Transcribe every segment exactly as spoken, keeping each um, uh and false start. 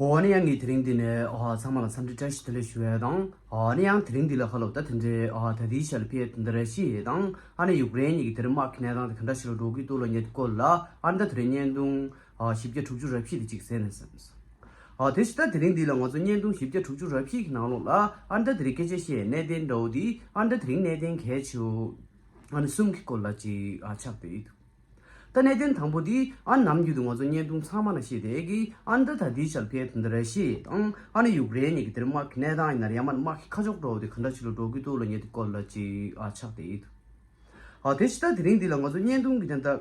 འོ་ནི་ཡང་ངས་དེ་རིང་འདི་ནས་ཨ་ཚང་མ་ལ་འཚམས་འདྲི་བཀྲ་ཤིས་བདེ་ལེགས་ཞུ་ཡས་དང་། ཨ་ནི་ཡང་དེ་རིང་འདི་ལ་ཁ་ལོ་ད་དེ་འདྲའི་ཨ་ད་ལྟའི་ཆ་ལ་ཕེབས་དེ་འདྲ་ར་ཤི་ཡ་དང་ཨ་ནི་ཡུཀ་རེན་གཉིས་ཀྱི་དེ་རིང་དམག་གི་གནས་སྟངས་དེ་ག་འདྲ་ཞིག་ལ་འགྲོ་གི་འདུག་ལབ་མཁན་དེ་སྐོར་ལ་ཨ་ནི་ད་དེ་རིང་བརྙན་ཐུང་ཨ་བཞི་བརྒྱ་དྲུག་ཅུ་རེ་བཞི་དེ་གཅིག་གསན་ན་བསམས། ཨ་དེ་བཞིན་ད་དེ་རིང་འདི་ལ་ང་ཚོ་བརྙན་ཐུང་བཞི་བརྒྱ་དྲུག་ཅུ་རེ་བཞི་གི་ནང་ལོགས་ལ་ཨ་ནི་ད་དེ་རིང་སྐད་ཆ་བཤད་གནད་དོན་འདྲ་བོ་དེ་ཨ་ནི་ད་དེ་རིང་གནད་དོན་གལ་ཆེ་བོ་ཨ་ནི་གསུམ་གྱི་སྐོར་ལ་ཅིག་ཨ་ཆགས་བསྡད་ཡོད། ད་གནད་དོན་དང་པོ་འདི་ཨ་ནམ་རྒྱུན་དུ་ང་ཚོ་བརྙན་ཐུང་ཚང་མ་ན་བཤད་བསྡད་ཀྱི་ཨ་ནི་ད་ད་ལྟའི་ཆར་ཕེབས་དེ་འདྲ་ར་ཤི་ཡ་དང་ཨ་ནི་ཡུཀ་རེན་གཉིས་ཀྱི་དེར་དམག་གི་གནས་སྟངས་ཡིན་ན་རེད་ཡང་མ་དམག་གི་ཁ་ཕྱོགས་འགྲོ་བ་དེ་ག་འདྲ་ཞིག་ལ་འགྲོ་གི་འདུག་ལབ་མཁན་དེ་སྐོར་ལ་ཅིག་ཨ་ཆགས་བསྡད་ཡོད། ཨ་དེ་ཕྱི་ད་དེ་རིང་འདི་ལ་ང་ཚོ་བརྙན་ཐུང་གི་དེ་འདྲ་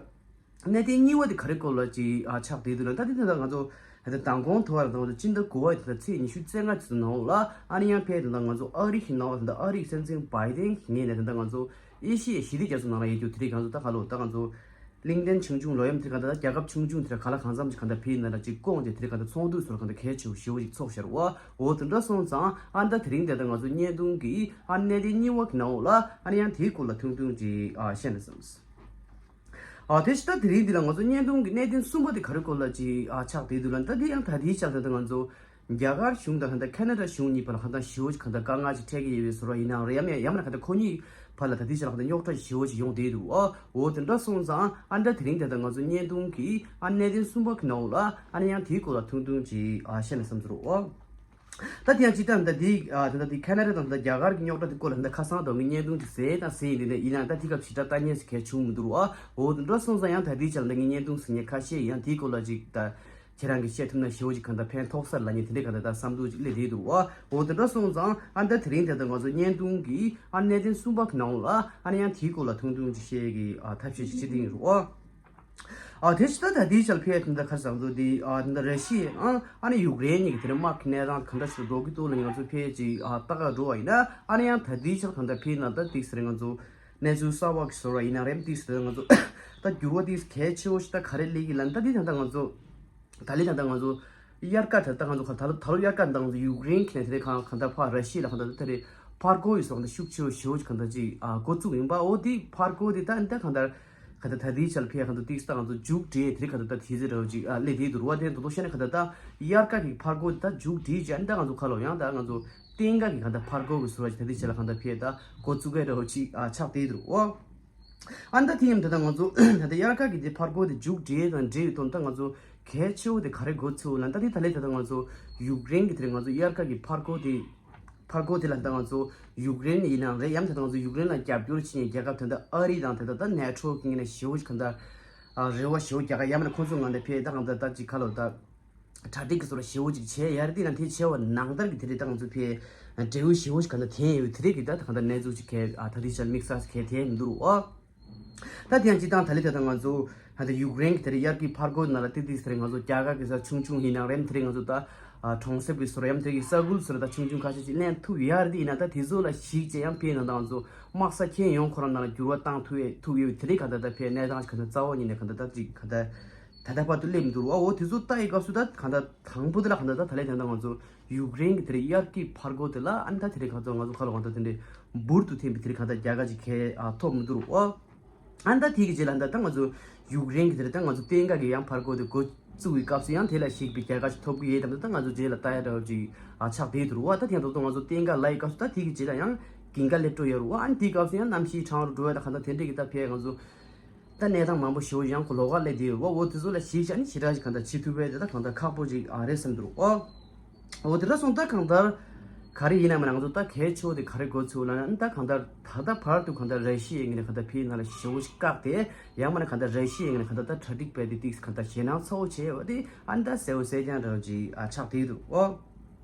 གནད་དོན་གཉིས་པ་དེ་ག་རེ་སྐོར་ལ་ཅིག་ཨ་ཆགས་བསྡད་འདུག་ལ་ད་དེ་དེ་འདྲ་ང་ཚོ་ད་ལྟ་མདང་དགོང་དུ་བར་དང་ང་ཚོ་སྤྱི་ཟླ་དགུ་པ་དེ་ད་ཚེས་ཉི་ཤུ་རྩ་ལྔ་ཚོ་ནང་ལ་ཨ་ནི་ཡང་ཕེབས་དེ་འདྲ་ང་ཚོ་ཨ་རི་གི་ནང་དེ་འདྲ་ཨ་རི་གི་སྲིད་འཛིན་བྷའི་ཏན་གྱི་ངོས་ནས་དེ་འདྲ་ང་ཚོ་ཨེ་ཤི་ཡའི་ཞི་བདེ་རྒྱ་མཚོ་ནང་ལ་ཡོད་རྒྱུ་དེ་རིགས་ང་ཚོ་ད་ག་ལོ་ད་ང་ཚོ་གླིང་ཕྲན་ཆུང་ཆུང་ལོ་ཡམ་དེ་ག་ད་རྒྱལ་ཁབ་ཆུང་ཆུང་དེ་ག་ལ་གང་འཚམ་ཅིག་ག་ད་ཕེབས་ན་ལ་ཅིག་ཀོང་ཅེ་དེ་ག་ད་ཚོགས་འདུ་སོགས་ག་ད་གལ་ཆེ་བོ་ཞེ་བོ་ཅིག་ཚོགས་ཤར་བ་འོ་དེ་འདྲ་སོང་ཙང་ཨ་ད་དེ་རིང་དེ་ད་ང་ཚོ་བརྙན་ཐུང་གི་ཨ་གནད་དོན་གཉིས་པ་གི་ནང་ལ་ཨ་ནི་ཡང་དེའི་སྐོར་ལ་ཐུང་ཐུང་ཅིག་ཨ་བཤད་ན་བསམས། ཨ་དེ་ཕྱི་ད་དེ་རིང་འདི་ལ་ང་ཚོ་བརྙན་ཐུང་གི་གནད་དོན་གསུམ་པ་དེ་ག་རེ་སྐོར་ལ་ཅིག་ཨ་ཆགས་བསྡད་འདུག་ལ་ད་དེ་ཡང་ད་དེའི་ཆ་ལ་ད་ང་ཚོ་རྒྱ་གར་གཞུང་དང་ད་ཁ་ན་ཌ་གཞུང་གཉིས་བར་ལ་གང་ལྟར་ཞེ་བོ་ཅིག་གང་ལྟར་དཀའ་ངལ་ཅིག་འཕྲད་ཀྱི་ཡོད་པའི་བཟོ་འདྲ་ཡིན་ནའང་རེད་ཡང་ཡང་མིན་ན་གང་ལྟར་ཁོ་གཉིས་བར་ལ་ད་དེའི་ཆ་ལ་གང་ལྟར་རྙོག་དྲ་ཞེ་བོ་ཅིག་ཡོང་བསྡད་འདུག་ཨ་འོ་དེ་འདྲ་སོང་ཙང་ཨ་ད་དེ་རིང་དེ་ད་ང་ཚོ་བརྙན་ཐུང་གི་ཨ་གནད་དོན་གསུམ་པ་གི་ནང་ལ་ཨ་ནི་ཡང་དེའི་སྐོར་ལ་ཐུང་ཐུང་ཅིག་ཨ་བཤད་ན་བསམ་ཚུལ་རོ། ད་དེ་ཡང་ཅི་ལྟར་ད་དེ་ཨ་ད་ད་དེ་ཁ་ན་ཌ་དང་ད་རྒྱ་གར་གྱི་རྙོག་དྲ་དེ་སྐོར་ལ་ད་ཁ་སང་དང་གི་བརྙན་ཐུང་ཅིག་བཟོས་དང་བཟོས་ཡིན་དེ་ནས་ཡིན་ནའང་ད་དེ་སྐབས་ཞེ་དྲག་ལྟ་མཁན་ཞིག་གལ་བྱུང་མི་འདུག་རོ། ཨ་འོ་དེ་འདྲ་སོང་ཙང་ཡང་ད་དེའི་ཆ་ལ་ད་ངས་བརྙན་ཐུང་གཟིགས་མཁན་ཁ་ཤས་ཡང་དེའི་སྐོར་ལ་ཅིག་ད་ཁྱེད་རང་གིས་བཤད་ཐུབ་ན་ཞེ་བོ་ཅིག་གང་ལྟར་ཕན་ཐོགས་ས་རེད་ལབ་མཁན་དེ་འདྲའི་གང་ལྟར་ད་བསམ་ཚུལ་ཅིག་སླེབས་བསྡད་འདུག་རོ། ཨ་འོ་དེ་འདྲ་སོང་ཙང་ཨ་ད་དེ་རིང་དེ་ད་ང་ཚོ་བརྙན་ཐུང་གི་ཨ་གནད་དོན་གསུམ་པ་གི་ནང་ལ་ཨ་ནི་ཡང་དེའི་སྐོར་ལ་ཐུང་ཐུང་ཅིག་བཤད་ཀྱི་ཨ་ཐབས་ཤེས་ཅིག་བྱེད་བསྡད་ཡིན་རོ། ཨ་དེ་ཕྱི་ད་ད་དེའི་ཆ་ལ་ཕེབས་དེ་འདྲ་ཁ་སང་ཚོ་དེ་ཨ་དེ་འདྲ་ར་ཤི་ཡ་ཨ་ཨ་ནི་ཡུཀ་རེན་གཉིས་ཀྱི་དེ་འདྲ་དམག་གི་གནས་སྟངས་ག་འདྲ་ཞིག་འགྲོ་གི་འདུག་ལ་ང་ཚོ་ཕེབས་ཅིག་ཨ་ལྟ་ག་འགྲོ་བ་ཡིན་ན་ཨ་ནི་ཡང་ད་དེའི་ཆ་ལ་གང་ལྟར་ཕེབས་ན་ད་ཏིག་ཟེར་ང་ཚོ་གནས་ཚུལ་གསར་བ་གི་བཟོ་འདྲ་ཡིན་ན་རེད་ཏིག་ཟེར་ང་ཚོ་ད་འགྱུར་བ་ཏིག་གལ་ཆེ་བོ་ཞིག་ད་ག་རེ་སླེབས་ཀྱི་ལ་ད་དེ་ད་ད་ང་ཚོ་ད་ལི་ད་ད་ང་ཚོ་དབྱར་ཁ་ད་ད་ང་ཚོ་ག་ད་ལོ་ད་ལོ་དབྱར་ཁ་ད་ང་ཚོ་ཡུཀ་རེན་གྱི་ནས་དེ་རེད་གང་གང་ལྟར་ཕར་ར་ཤི་ཡ་ལ་གང་ལྟར་ད་དེ་རེད་ཕར་རྒོལ་ཡོད་སོང་ད་ཤུགས་ཆེ་བོ་ཞེ་བོ་ཅིག་གང་ལྟར་ཅིག་ཨ་འགོ་བཙུགས་ཡིན་པ་འོ་དེ་ཕར་རྒོལ་དེ་ད་ད་གང་ལྟར་ག་ད་ད་དེའི་ཆ་ལ་ཕེབས་གང་ལྟར་ཏིག་ད་ང་ཚོ་མཇུག་སྒྲིལ་དེ་རེད་གང་ལྟར་ད་དེ་ཟེར་ར་བ་ཅིག་ཨ་སླེབས་དེ་འདུག་ར་བ་དེ་ད་དོ་ཤ་ནས་གང་ལྟར་ད་དབྱར་ཁ་གི་ཕར་རྒོལ་དེ་ད་མཇུག་སྒྲིལ་ཅིག་ཨ་ནི་ད་ང་ཚོ་ཁ་ལོ་ཡང་ད་ང་ཚོ་སྟེང་ཁ་གི་གང་ལྟར་ཕར་རྒོལ་གི་ཟེར་བ་ཅིག་ད་དེའི་ཆ་ལ་གང་ལྟར་ཕེབས་ད་འགོ་བཙུགས་གི་ར་བ་ཅིག་ཨ་ཆགས་དེ་འདུག་ར་བ། ཨ་ནི་ད་དེ་ཡིན་ད་ལྟ་ང་ཚོ་ད་ལྟ་དབྱར་ཁ་གི་དེ་ཕར་རྒོལ་དེ་མཇུག་སྒྲིལ་དང་འབྲེལ་ཡོད་དོན་ད་ང་ཚོ་གལ་ཆེ་བོ་དེ་ག་རེ་འགོ་ཚུགས་ལ་ད་དེ་ད་ལྟ་ད་ལྟ་ང་ཚོ་ཡུཀ་རེན་གི་དེ་རེད་ང་ཚོ་དབྱར་ཁ་གི་ཕར་རྒོལ་དེ་ཕར་རྒོལ་དེ་ལ་ད་ང་ཚོ་ཡུཀ་རེན་ཡིན་ནའང་རེད་ཡང་ད་ལྟ་ང་ཚོ་ཡུཀ་རེན་ལ་རྒྱབ་སྐྱོར་བྱེད་མཁན་རྒྱལ་ཁབ་ད་ལྟ་ཨ་རི་དང་ད་ལྟ་ད་ནེ་ཊོ་གི་ངོས་ནས་ཞེ་བོ་ཞིག་ག་ད་རེ་བ་ཞེ་བོ་རྒྱག་ག་ཡང་མིན་ན་ཁོང་ཚོ་ངང་ད་ཕེབས་ད་གང་ད་ད་ཅིག་ཁ་ལོ་ད། གྲ་སྒྲིག་གི་བཟོ་འདྲ་ཞེ་བོ་ཅིག་བྱས་ཡར་དེ་ན་དེ་བྱས་པ་ནང་ལྟར་གྱི་དེ་རེད་ད་ང་ཚོ་ཕའི་འབྲས་བུ་ཞེ་བོ་ཞིག་ག་ད་ཐོན་ཡོད་དེ་རེད་གི་ད་གང་ལྟར་གནས་ཚུལ་ཅིག་གས་ཨ་ད་དེ་ཆ་དམིགས་བསལ་ཞིག་གས་ཐོན་མི་འདུག་རུ་ཨོ། ད་དེ་ཡང་སྤྱི་བཏང་ད་ལི་དེ་ད་ང་ཚོ་ད་ལྟ་ཡུཀ་རེན་གྱི་དེ་རེད་དབྱར་གྱི་ཕར་རྒོལ་ནང་ལ་ཏི་ཏི་དེ་རེད་ང་ཚོ་རྒྱ་གར་གྱི་ས་ཆུང་ཆུང་ཡིན་ནའང་རེད་དེ་རེད་ང་ཚོ་ད་གྲོང་གསེབ་ཀྱི་བཟོ་འདྲ་ཡང་དེ་གི་ས་ཁུལ་བཟོ་འདྲ་ད་ཆུང་ཆུང་ཁ་ཤས་ཅིག་ལེན་ཐུབ་ཡར་དེ་ཡིན་ན་ད་དེ་ཚོ་ལ་གཞིགས་བྱས་ཡང་ཕའི་ནང་ད་ང་ཚོ་དམག་ས་ཁྱོན་ཡོངས་ཁོ་རང་ནང་ལ་འགྱུར་བ་བཏང་ཐུབ་ཡས་ཐུབ་ཡོད་དེ་རེད་ག་ད་ད་ཕའི་གནས་སྟངས་ཞིག་ག་ད་རྩ་བ་ཉིད་ནས་ག་ད་ད་ཅིག་ག་ད། ད་ལྟ་བར་དུ་སླེབས་མི་འདུག་རུ་ཨོ་དེ་ཚོ་ལྟ་ཡི་སྐབས་སུ་ད་གང་ལྟར་དང་པོ་དེ་ལ་གང་ལྟར་ད་ད་ལས་དང་ད་ང་ཚོ་ཡུཀ་རེན་གྱི་དེ་རིང་དབྱར་གྱི་ཕར་རྒོལ་དེ་ལ་ཨ་ནི་ད་དེ་རིང་གང་ཚོ་ང་ཚོ་ཁ་ལོ་གང་ལྟར་དེ་འདྲའི་འབུར་དུ་ཐོན་པའི་དེ་རིང་གང་ལྟར་རྒྱལ་ཁ་ཅིག་གས་ཐོབ་མི་འདུག་རུ་ཨོ། ཨ་ནི་ད་དེ་གི་རྗེས་ལ་ད་ད་ང་ཚོ་ཡུཀ་རེན་གྱི་དེ་རིང་ད་ང་ཚོ་བསྟན་ཁ་གི་ཡང་ཕར་རྒོལ་དེ་འགོ་བཙུགས་པའི་སྐབས་སུ་ཡང་དེ་ལ་གཞིགས་པའི་རྒྱལ་ཁ་ཅིག་ཐོབ་གི་ཡོད་དམ་ད་ད་ང་ཚོ་རྗེས་ལ་ལྟ་ཡ་འདྲ་བོ་ཅིག་ཨ་ཆགས་བསྡད་འདུག་རུ་ཨོ། ད་དེ་ཡང་ད་ད་ང་ཚོ་བསྟན་ཁ་ལ་ཡི་སྐབས་སུ་ད་དེ་གི་རྗེས་ལ་ཡང་གྱེན་ཁ་སླེབས་འགྲོ་ཡ་རུ་ཨོ། ཨ་ནི་དེའི་སྐབས་སུ་ཡང་གནམ་གཤིས་གྲང་རུ་འགྲོ་ཡ་ད་གང་ལྟར་དེ་འདྲ་གི་ད་ཕའི་ང་ཚོ། ད་གནས་སྟངས་མང་པོ་ཞེ་པོ་ཡང་ཁོ་ལོགས་ཀ་སླེབས་བསྡད་ཡོད་པ་འོ་དེ་ཚོ་ལ་གཞིགས་བྱས་ནས་ཞེ་དྲག་ཞིག་གང་ལྟར་བྱེད་ཐུབ་པས་དེ་ད་གང་ལྟར་ཁག་པོ་ཅིག་ཨ་རེད་བསམ་འདུག་ཨོ། འོ་དེ་འདྲ་སོང་ད་གང་ལྟར་ག་རེ་ཡིན་ན་མ་ང་ཚོ་ད་གལ་ཆེ་བོ་དེ་ག་རེ་འགོ་ཚུགས་ལ་ན་ད་གང་ལྟར་ད་ལྟ་བར་དུ་གང་ལྟར་ར་ཤི་ཡའི་ངོས་ནས་གང་ལྟར་ཕའི་ནང་ལ་ཞེ་པོ་ཞིག་བཀག་སྟེ་ཡང་མ་ན་གང་ལྟར་ར་ཤི་ཡའི་ངོས་ནས་གང་ལྟར་ད་གྲ་སྒྲིག་སྤེལ་ཏེ་ཏིག་གང་ལྟར་ཞེད་སྣང་ཚ་བོ་བྱས་ཡོད་དེ་ཨ་ནི་ད་གསལ་བོ་གསལ་རྐྱང་འདྲ་བོ་ཅིག་ཨ་ཆགས་བསྡད་འདུག་ཨོ།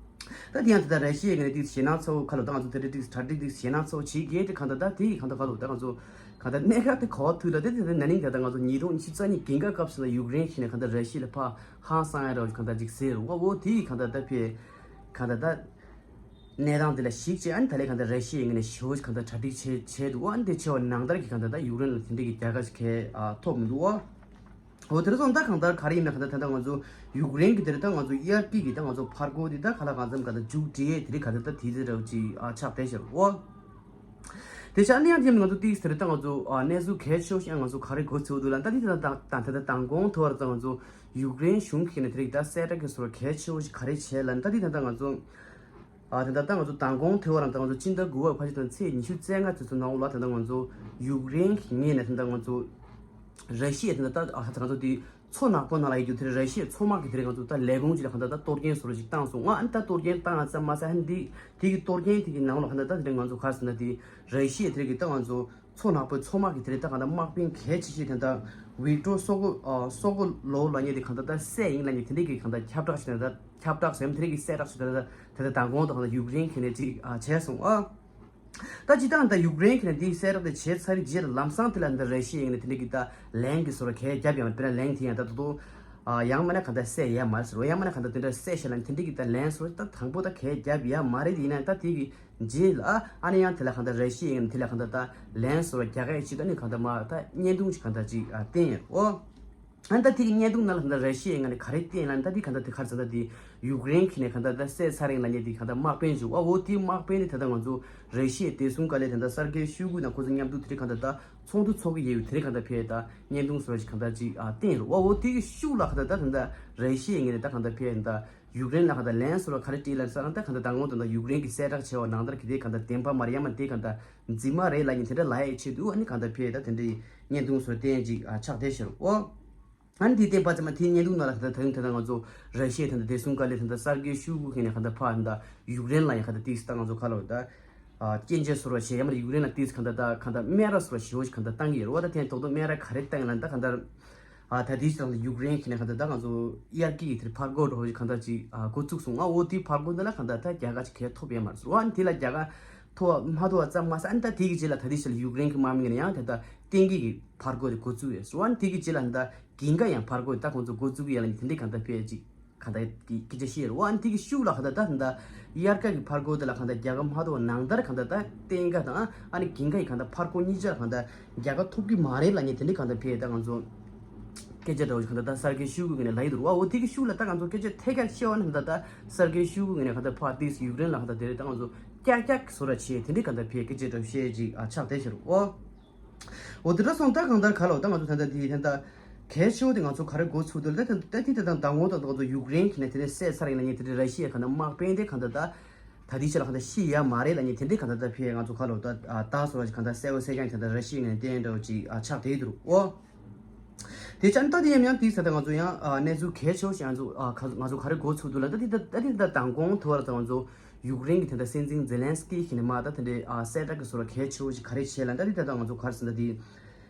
ད་དེ་ཡང་དེ་ལྟར་ར་ཤི་ཡའི་ངོས་ནས་ཏིག་ཞེད་སྣང་ཚ་བོ་ཁ་ལོ་ད་ང་ཚོ་དེ་འདྲ་ཏིག་གྲ་སྒྲིག་ཏིག་ཞེད་སྣང་ཚ་བོ་བྱེད་ཀྱི་དེ་གང་ལྟར་ད་དེ་ཡི་གང་ལྟར་ཁ་ལོ་ད་ང་ཚོ་གང་ལྟར་གནད་འགག་དེ་གོ་ཐུག་ལ་དེ་དེ་ན་ནིང་ད་ལྟ་ང་ཚོ་ཉིས་སྟོང་ཉི་ཤུ་རྩ་གཉིས་གྱེན་འགག་སྐབས་སུ་ལ་ཡུཀ་རེན་གཞི་ནས་གང་ལྟར་ར་ཤི་ཡ་ལ་ཕར་ཧང་སང་ཡ་ར་གང་ལྟར་ཅིག་ཟེར་རུང་བ་འོ་དེ་ཡི་གང་ལྟར་ད་ཕེ་གང་ལྟར་ད་གནས་སྟངས་དེ་ལ་གཞིགས་བྱས་ཨ་ནི་ད་ལས་གང་ལྟར་ར་ཤི་ཡའི་ངོས་ནས་ཞེ་པོ་གང་ལྟར་གྲ་སྒྲིག་བྱས་བྱས་འདུག་བ་ཨ་ནི་དེ་བྱས་པ་ནང་ལྟར་གྱི་གང་ལྟར་ད་ཡུཀ་རེན་ལ་དེ་འདྲ་གི་རྒྱལ་ཁ་ཞིག་གས་ཐོབ་མི་འདུག་བ། འོ་དེ་རེད་སོང་ད་གང་ལྟར་ག་རེ་ཡིན་ན་གང་ལྟར་ད་ལྟ་ང་ཚོ་ཡུཀ་རེན་གྱི་དེ་རེད་ད་ང་ཚོ་དབྱར་དཀྱིལ་གྱི་ད་ང་ཚོ་ཕར་རྒོལ་དེ་ད་ག་ལ་གང་འཚམ་གང་ལྟར་མཇུག་སྒྲིལ་ཡས་དེ་རིགས་གང་ལྟར་ད་དེ་ཚེ་འདྲ་བོ་ཅིག་ཨ་ཆགས་བསྡད་ཤག་འོ། དེ་ཆ་ནས་ཡང་དེ་ང་ཚོ་ཏིག་སི་དེ་རེད། ད་ང་ཚོ་ཨ་གནས་ཚུལ་གལ་ཆེ་བོ་ཞིག་ཡང་ང་ཚོ་ག་རེ་གོ་ཚོད་འདུག་ལ། ད་དེ་ད་ད་ད་ད་མདང་དགོང་ཐོག་ར་ད་ང་ཚོ་ཡུཀ་རེན་གཞུང་གིས་ནས་དེ་རིགས་ད་གསལ་བསྒྲགས་ཀྱི་བཟོ་འདྲ་གལ་ཆེ་བོ་ཞིག་ག་རེ་བྱས་ལ། ད་དེ་ད་ད་ང་ཚོ་ཨ་དེ་ད་ད་ང་ཚོ་མདང་དགོང་ཐོག་ར་ད་ང་ཚོ་སྤྱི་ཟླ་དགུ་པ་ཕལ་ཆེར་ད་ཚེས་ཉི་ཤུ་རྩ་ལྔ་དེ་ཚོ་ནང་ལ་ད་ད་ང་ཚོ་ཡུཀ་རེན་གྱི་ངོས་ནས་ད་ད་ང་ཚོ་ར་ཤི་ཡ་ད་ད་ཨ་ད་ང་ཚོ་དེ་མཚོ་ནག་པོ་ནང་ལ་ཡོད་རྒྱུ་དེ་ར་ཤི་ཡའི་མཚོ་དམག་གི་དེ་རིང་ང་ཚོ་ད་ལས་ཁུངས་ཅིག་ལ་གང་ལྟར་ད་གཏོར་སྐྱོན་བཟོ་འདྲ་ཞིག་བཏང་སོང་། ཨ་ནི་ད་གཏོར་སྐྱོན་བཏང་ཡ་ཙམ་མ་ཟད་ཨ་ནི་དེ་དེ་གི་གཏོར་སྐྱོན་དེ་གི་ནང་ལ་གང་ལྟར་ད་དེ་རིང་ང་ཚོ་ག་རེ་ཟེར་ན་དེ་ར་ཤི་ཡའི་དེ་རིང་གི་ད་ང་ཚོ་མཚོ་ནག་པོའི་མཚོ་དམག་གི་དེ་རིང་ད་གང་ལྟར་དམག་དཔོན་གལ་ཆེ་ཤོས་དེ་ད་ཝིག་ཏོར་སོ་ཀོ་ཨ་སོ་ཀོ་ལོ་ལབ་མཁན་དེ་གང་ལྟར་ད་བསད་ཡིན་ལབ་མཁན་དེ་འདྲའི་གི་གང་ལྟར་ཁྱབ་བསྒྲགས་ཤིག་ད་ཁྱབ་བསྒྲགས་ཟེར་མཁན་དེ་འདྲའི་གི་གསལ་བསྒྲགས་ཤིག་ད་ད་ད་ད་མདང་དགོང་ད་གང་ལྟར་ཡུཀ་རེན་གྱིས་ནས་ཅིག་ཨ་བྱས་སོང་ཨ། ད་སྤྱིར་བཏང་ད་ཡུཀ་རེན་གྱིས་ནས་འདི་གསལ་བསྒྲགས་དེ་བྱས་ཚར་རྗེས་ལ་ལམ་སང་དེ་ལ་འདི་ར་ཤི་ཡའི་ངོས་ནས་དེ་འདྲ་གི་ད་ལན་གྱི་བཟོ་འདྲ་གས་བརྒྱབ་ཡོང་། དཔེར་ན་ལན་དེ་ཡང་ད་དུ་དུ་ཡང་མིན་ན་གང་ལྟར་བསད་ཡ་མ་རེད་ཟེར་བ། ཡང་མིན་ན་གང་ལྟར་དེ་འདྲ་བསད་ཤག་ལབ་དེ་འདྲ་གི་ད་ལན་བཟོ་འདྲ་ད་དང་པོ་ད་གས་བརྒྱབ་ཡ་མ་རེད། ཡིན་ན་ད་དེ་གི་རྗེས་ལ་ཨ་ནི་ཡང་དེ་ལ་གང་ལྟར་ར་ཤི་ཡའི་ངོས་ནས་དེ་ལ་གང་ལྟར་ད་ལན་བཟོ་འདྲ་རྒྱག་གས་ཅིག་ད་ནི་གང་ལྟར་མ་ད་བརྙན་ཐུང་ཞིག་གང་ལྟར་ཅིག་བསྟན་ཡོད་འོ། ཨ་ནི་ད་དེ་གི་བརྙན་ཐུང་ནང་ལ་གང་ལྟར་ར་ཤི་ཡའི་ངོས་ནས་ག་རེ་བསྟན་ལབ་ན། ད་དེ་གང་ལྟར་དེ་ག་རེ་ཟེར་ན་དེ་ཡུཀ་རེན་གྱིས་ནས་གང་ལྟར་ད་བསད་ཚར་ཡིན་ལབ་མཁན་དེ་གང་ལྟར་དམག་དཔོན་ཞིག་འོ་འོ་དེའི་དམག་དཔོན་དེ་ད་ལྟ་ང་ཚོ་ར་ཤི་ཡའི་བདེ་སྲུང་བཀའ་བློན་ད་ལྟ་སར་ཀེ་ཤོའི་གུ་དང་ཁོ་ཚོ་མཉམ་དུ་དེ་རིང་གང་ལྟར་ད་ཚོགས་འདུ་ཚོགས་ཀྱི་ཡོད་པའི་དེ་རིང་གང་ལྟར་ཕེབས་ད་བརྙན་ཐུང་བཟོ་འདྲ་ཞིག་གང་ལྟར་ཅིག་ཨ་བསྟན་ཡོད་རེད། འོ་འོ་དེ་གི་ཤུགས་ལ་གང་ལྟར་ད་ད་ལྟ་ར་ཤི་ཡའི་ངོས་ནས་ད་གང་ལྟར་ཕེབས་ད་ཡུཀ་རེན་ལ་གང་ལྟར་ལན་བཟོ་འདྲ་ག་རེ་སྤྲད་ལབ་ས་ད་གང་ལྟར་ད་ངོ་དང་ད་ཡུཀ་རེན་གྱིས་གསལ་བསྒྲགས་བྱས་པ་ནང་ལྟར་གྱི་དེ་གང་ལྟར་བདེན་པ་མ་རེད། ཡང་མིན་དེ་གང་ལྟར་རྫུན་མ་རེད་ལབ་མཁན་དེ་འདྲ་ལབ་ཡའི་ཆེད་དུ་ཨ་ནི་གང་ལྟར་ཕེབས་ད་དེ་འདྲའི་བརྙན་ཐུང་བཟོ་འདྲ་བསྟན་ཅིག་ཨ་ཆགས་བསྡད་ཤག་འོ། ཨ་ནི་དེ་བསྟན་པ་ཙམ་མ་དེའི་བརྙན་ཐུང་ནང་ལ་ད་ལྟ་ད་རིང་ད་ལྟ་ང་ཚོ་ར་ཤི་ཡའི་ད་ལྟ་བདེ་སྲུང་བཀའ་བློན་ད་ལྟ་སར་ཀེ་ཤོའི་གུ་གིས་ནས་གང་ལྟར་ཕར་ད་ཡུཀ་རེན་ལ་ཡང་གང་ལྟར་ཏིག་ཙམ་ད་ང་ཚོ་ག་ལབ་ད་ཨ་སྐྱོན་བརྗོད་བཟོ་འདྲ་བྱས། ཡང་མིན་ན་ཡུཀ་རེན་ལ་ཏིག་ཙམ་གང་ལྟར་ད་གང་ལྟར་སྨད་ར་བཟོ་འདྲ་ཞེ་པོ་ཞིག་གང་ལྟར་བཏང་གི་ཡོད་རེད་བ། ད་དེ་ཐོག་ཏུ་སྨད་ར་ག་རེ་བཏང་ཡིན་ལབ་ན་ད་གང་ལྟར་ཨ་ད་དེའི་ཕྱིར་ད་ཡུཀ་རེན་གྱིས་ནས་གང་ལྟར་ད་ང་ཚོ་དབྱར་ཁའི་དེར་ཕར་རྒོལ་འདྲ་བོ་ཞིག་གང་ལྟར་ཅིག་ཨ་འགོ་བཙུགས་སོང་། ཨ་འོ་དེའི་ཕར་རྒོལ་འདི་ལ་གང་ལྟར་ད་རྒྱལ་ཁ་ཅིག་གས་ཐོབ་ཡོད་མ་རེད་ཟེར་བ། ཨ་ནི་དེ་ལ་རྒྱལ་ཁ་ཐོབ་མ་ཐོབ་ཙམ་མ་ཟད་ཨ་ནི་ད་དེ་གི་རྗེས་ལ་ད་དེའི་ཕྱིར་ཡུཀ་རེན་གྱི་དམག་མི་ངོས་ནས་ཡང་ད་ལྟ་ལྟེང་གི་གི་ཕར་རྒོལ་དེ་འགོ་བཙུགས་ཡོད་ཟེར་བ། ཨ་ནི་དེ་གི་རྗེས་ལ་ད་གིན་ག་ཡང་ཕར་རྒོལ་ད་ཁོང་ཚོ་འགོ་བཙུགས་ཡོད་ལབ་ནི་དེ་འདྲའི་གང་ལྟར་ཕེབས་ཅིག་གང་ལྟར་སྐད་ཆ་བཤད་ཡོད་རེད་བ། ཨ་ནི་དེ་གི་ཤུགས་ལ་གང་ལྟར་ད་ད་དབྱར་ཁ་གི་ཕར་རྒོལ་དེ་ལ་གང་ལྟར་རྒྱལ་ཁ་མ་ཐོབ་ནང་ལྟར་གང་ལྟར་ད་ལྟེང་ག་དང་ཨ་ནི་གིན་ག་ཡི་གང་ལྟར་ཕར་རྒོལ་གཉིས་ཆ་ལ་གང་ལྟར་རྒྱལ་ཁ་ཐོབ་ཀྱི་མ་རེད་ལབ་མཁན་དེ་འདྲའི་གང་ལྟར་ཕེབས་ད་ང་ཚོ་སྐད་ཆ་འདྲ་བོ་ཞིག་གང་ལྟར་ད་སར་ཀེ་ཤོའི་གུ་ངོས་ནས་ལབ་ཡི་འདུག་རེད་བ། འོ་དེ་གི་ཤུགས་ལ་ད་ང་ཚོ་སྐད་ཆ་ཐད་ཀར་བཤད་པ་ན་གང་ལྟར་ད་སར་ཀེ་ཤོའི་གུ་ངོས་ནས་གང་ལྟར་ཕར་ཏིག་ཙམ་ཡུཀ་རེན་ལ་གང་ལྟར་དེ་རེད་ད་ང་ཚོ་ཀྱག་ཀྱག་བཟོ་འདྲ་བྱས་དེ་འདྲའི་གང་ལྟར་ཕེབས་སྐད་ཆ་འདྲ་བོ་བཤད་ཅིག་ཨ་ཆགས་བསྡད་ཤག་རེད་བ། འོ་དེ་འདྲ་སོང་ད་གང་ལྟར་ག་ལབ་ད་ང་ཚོ་ད་ལྟ་དེ་ད་ལྟ་གལ་ཆེ་བོ་དེ་ང་ཚོ་ག་རེ་འགོ་ཚུགས་འདུག་ལབ་ད་ད་དེ་ད་ལྟ་མདང་དགོང་ད་ལྟ་ང་ཚོ་ཡུཀ་རེན་གྱིས་ནས་དེ་ནས་བསད་ཚར་ཡིན་ལབ་མཁན་དེ་འདྲའི་ར་ཤི་ཡའི་གང་ལྟར་དམག་དཔོན་དེ་གང་ལྟར་ད། ད་ལྟའི་ཆ་ལ་གང་ལྟར་ཤི་ཡ་མ་རེད་ལབ་མཁན་དེ་འདྲའི་གང་ལྟར་ད་ཕེབས་ང་ཚོ་ག་ལབ་ད་ད་བཟོ་འདྲ་ཞིག་གང་ལྟར་གསལ་པོ་གསལ་རྐྱང་གང་ལྟར་ར་ཤི་ཡའི་ངོས་ནས་བསྟན་འདྲ་བོ་ཅིག་ཨ་ཆགས་བསྡད་འདུག་འོ། དེ་ཆ་ད་དེ་ཡང་ཡང་དེའི་ས་ད་ང་ཚོ་ཡང་ཨ་གནས་ཚུལ་གལ་ཆེ་བོ་ཞིག་ང་ཚོ་ཨ་ག་ང་ཚོ་ག་རེ་གོ་ཚུགས་འདུག་ལབ་ད་དེ་ད་ད་དེ་ད་མདང་དགོང་དུ་བར་ད་ང་ཚོ་ཡུཀ་རེན་གྱི་དེ་འདྲ་སྲིད་འཛིན་ཛེ་ལན་སི་ཀི་གིས་ནས་མ་ད་དེ་འདྲའི་ཨ་གསལ་བསྒྲགས་ཀྱི་བཟོ་འདྲ་གལ་ཆེ་བོ་ཞིག་ག་རེ་བྱས་ལབ་ད་དེ་ད་ད་ང་ཚོ་ག་རེ་ཟེར་ན་དེ།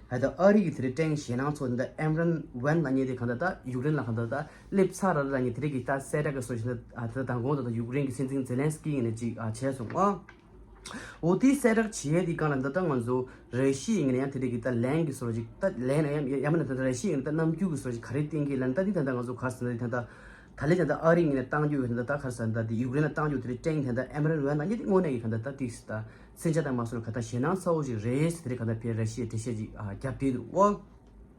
ད་ལྟ་ཨ་རི་གི་དེ་རིང་ཀྲེང་ཞེད་སྣང་ཚོགས་དེ་འདྲ་ཨེམ་རན་ཝན་ལབ་མཁན་དེ་གང་ལྟར་ད་ཡུཀ་རེན་ལ་གང་ལྟར་ད་སླེབས་ཚར་ར་ལབ་མཁན་དེ་རིང་གི་ད་གསལ་བསྒྲགས་ཀྱི་བཟོ་ཞིག་ད་ད་མདང་དགོང་ད་ད་ཡུཀ་རེན་གྱི་སྲིད་འཛིན་ཛེ་ལན་སི་ཀི་ཡིས་ནས་ཅིག་ཨ་བྱས་སོང་ཨ། འོ་དེའི་གསལ་བསྒྲགས་བྱེད་ཡས་དེ་གང་ལ་ད་ལྟ་ང་ཚོ་ར་ཤི་ཡའི་ངོས་ནས་ཡང་དེ་རིང་གི་ད་ལན་གྱི་བཟོ་ཞིག་ད་ལན་ཡང་ཡང་མིན་ན་ད་ལྟ་ར་ཤི་ཡའི་ངོས་ནས་ད་རྣམ་འགྱུར་གྱི་བཟོ་ཞིག་ག་རེ་བསྟན་གྱི་ལབ་ན་ད་དེ་ད་ལྟ་ང་ཚོ་ག་རེ་ཟེར་ན་དེ་ད་ལྟ་ད་ལན་ད་ལྟ་ཨ་རིའི་ངོས་ནས་བཏང་རྒྱུ་ཡོད་ད་ད་ག་རེ་ཟེར་ན་ད་དེ་ཡུཀ་རེན་ལ་བཏང་རྒྱུ་དེ་རིང་ཀྲེང་ད་ལྟ་ཨེམ་རན་ཝན་ལབ་མཁན་དེ་དངོས་གནས་ཀྱི་གང་ལྟར་ད་ཏིག་ད། མཚོན་ཆ་དང་མ་སོང་ག་ད་ཞེད་སྣང་ཚ་བོ་ཞིག་རེད་ཟེར་དེ་ག་ད་ཕེབས་ར་ཤི་ཡས་འགྲེལ་བཤད་ཅིག་ཨ་རྒྱབ་བསྡད་འདུག་འོ།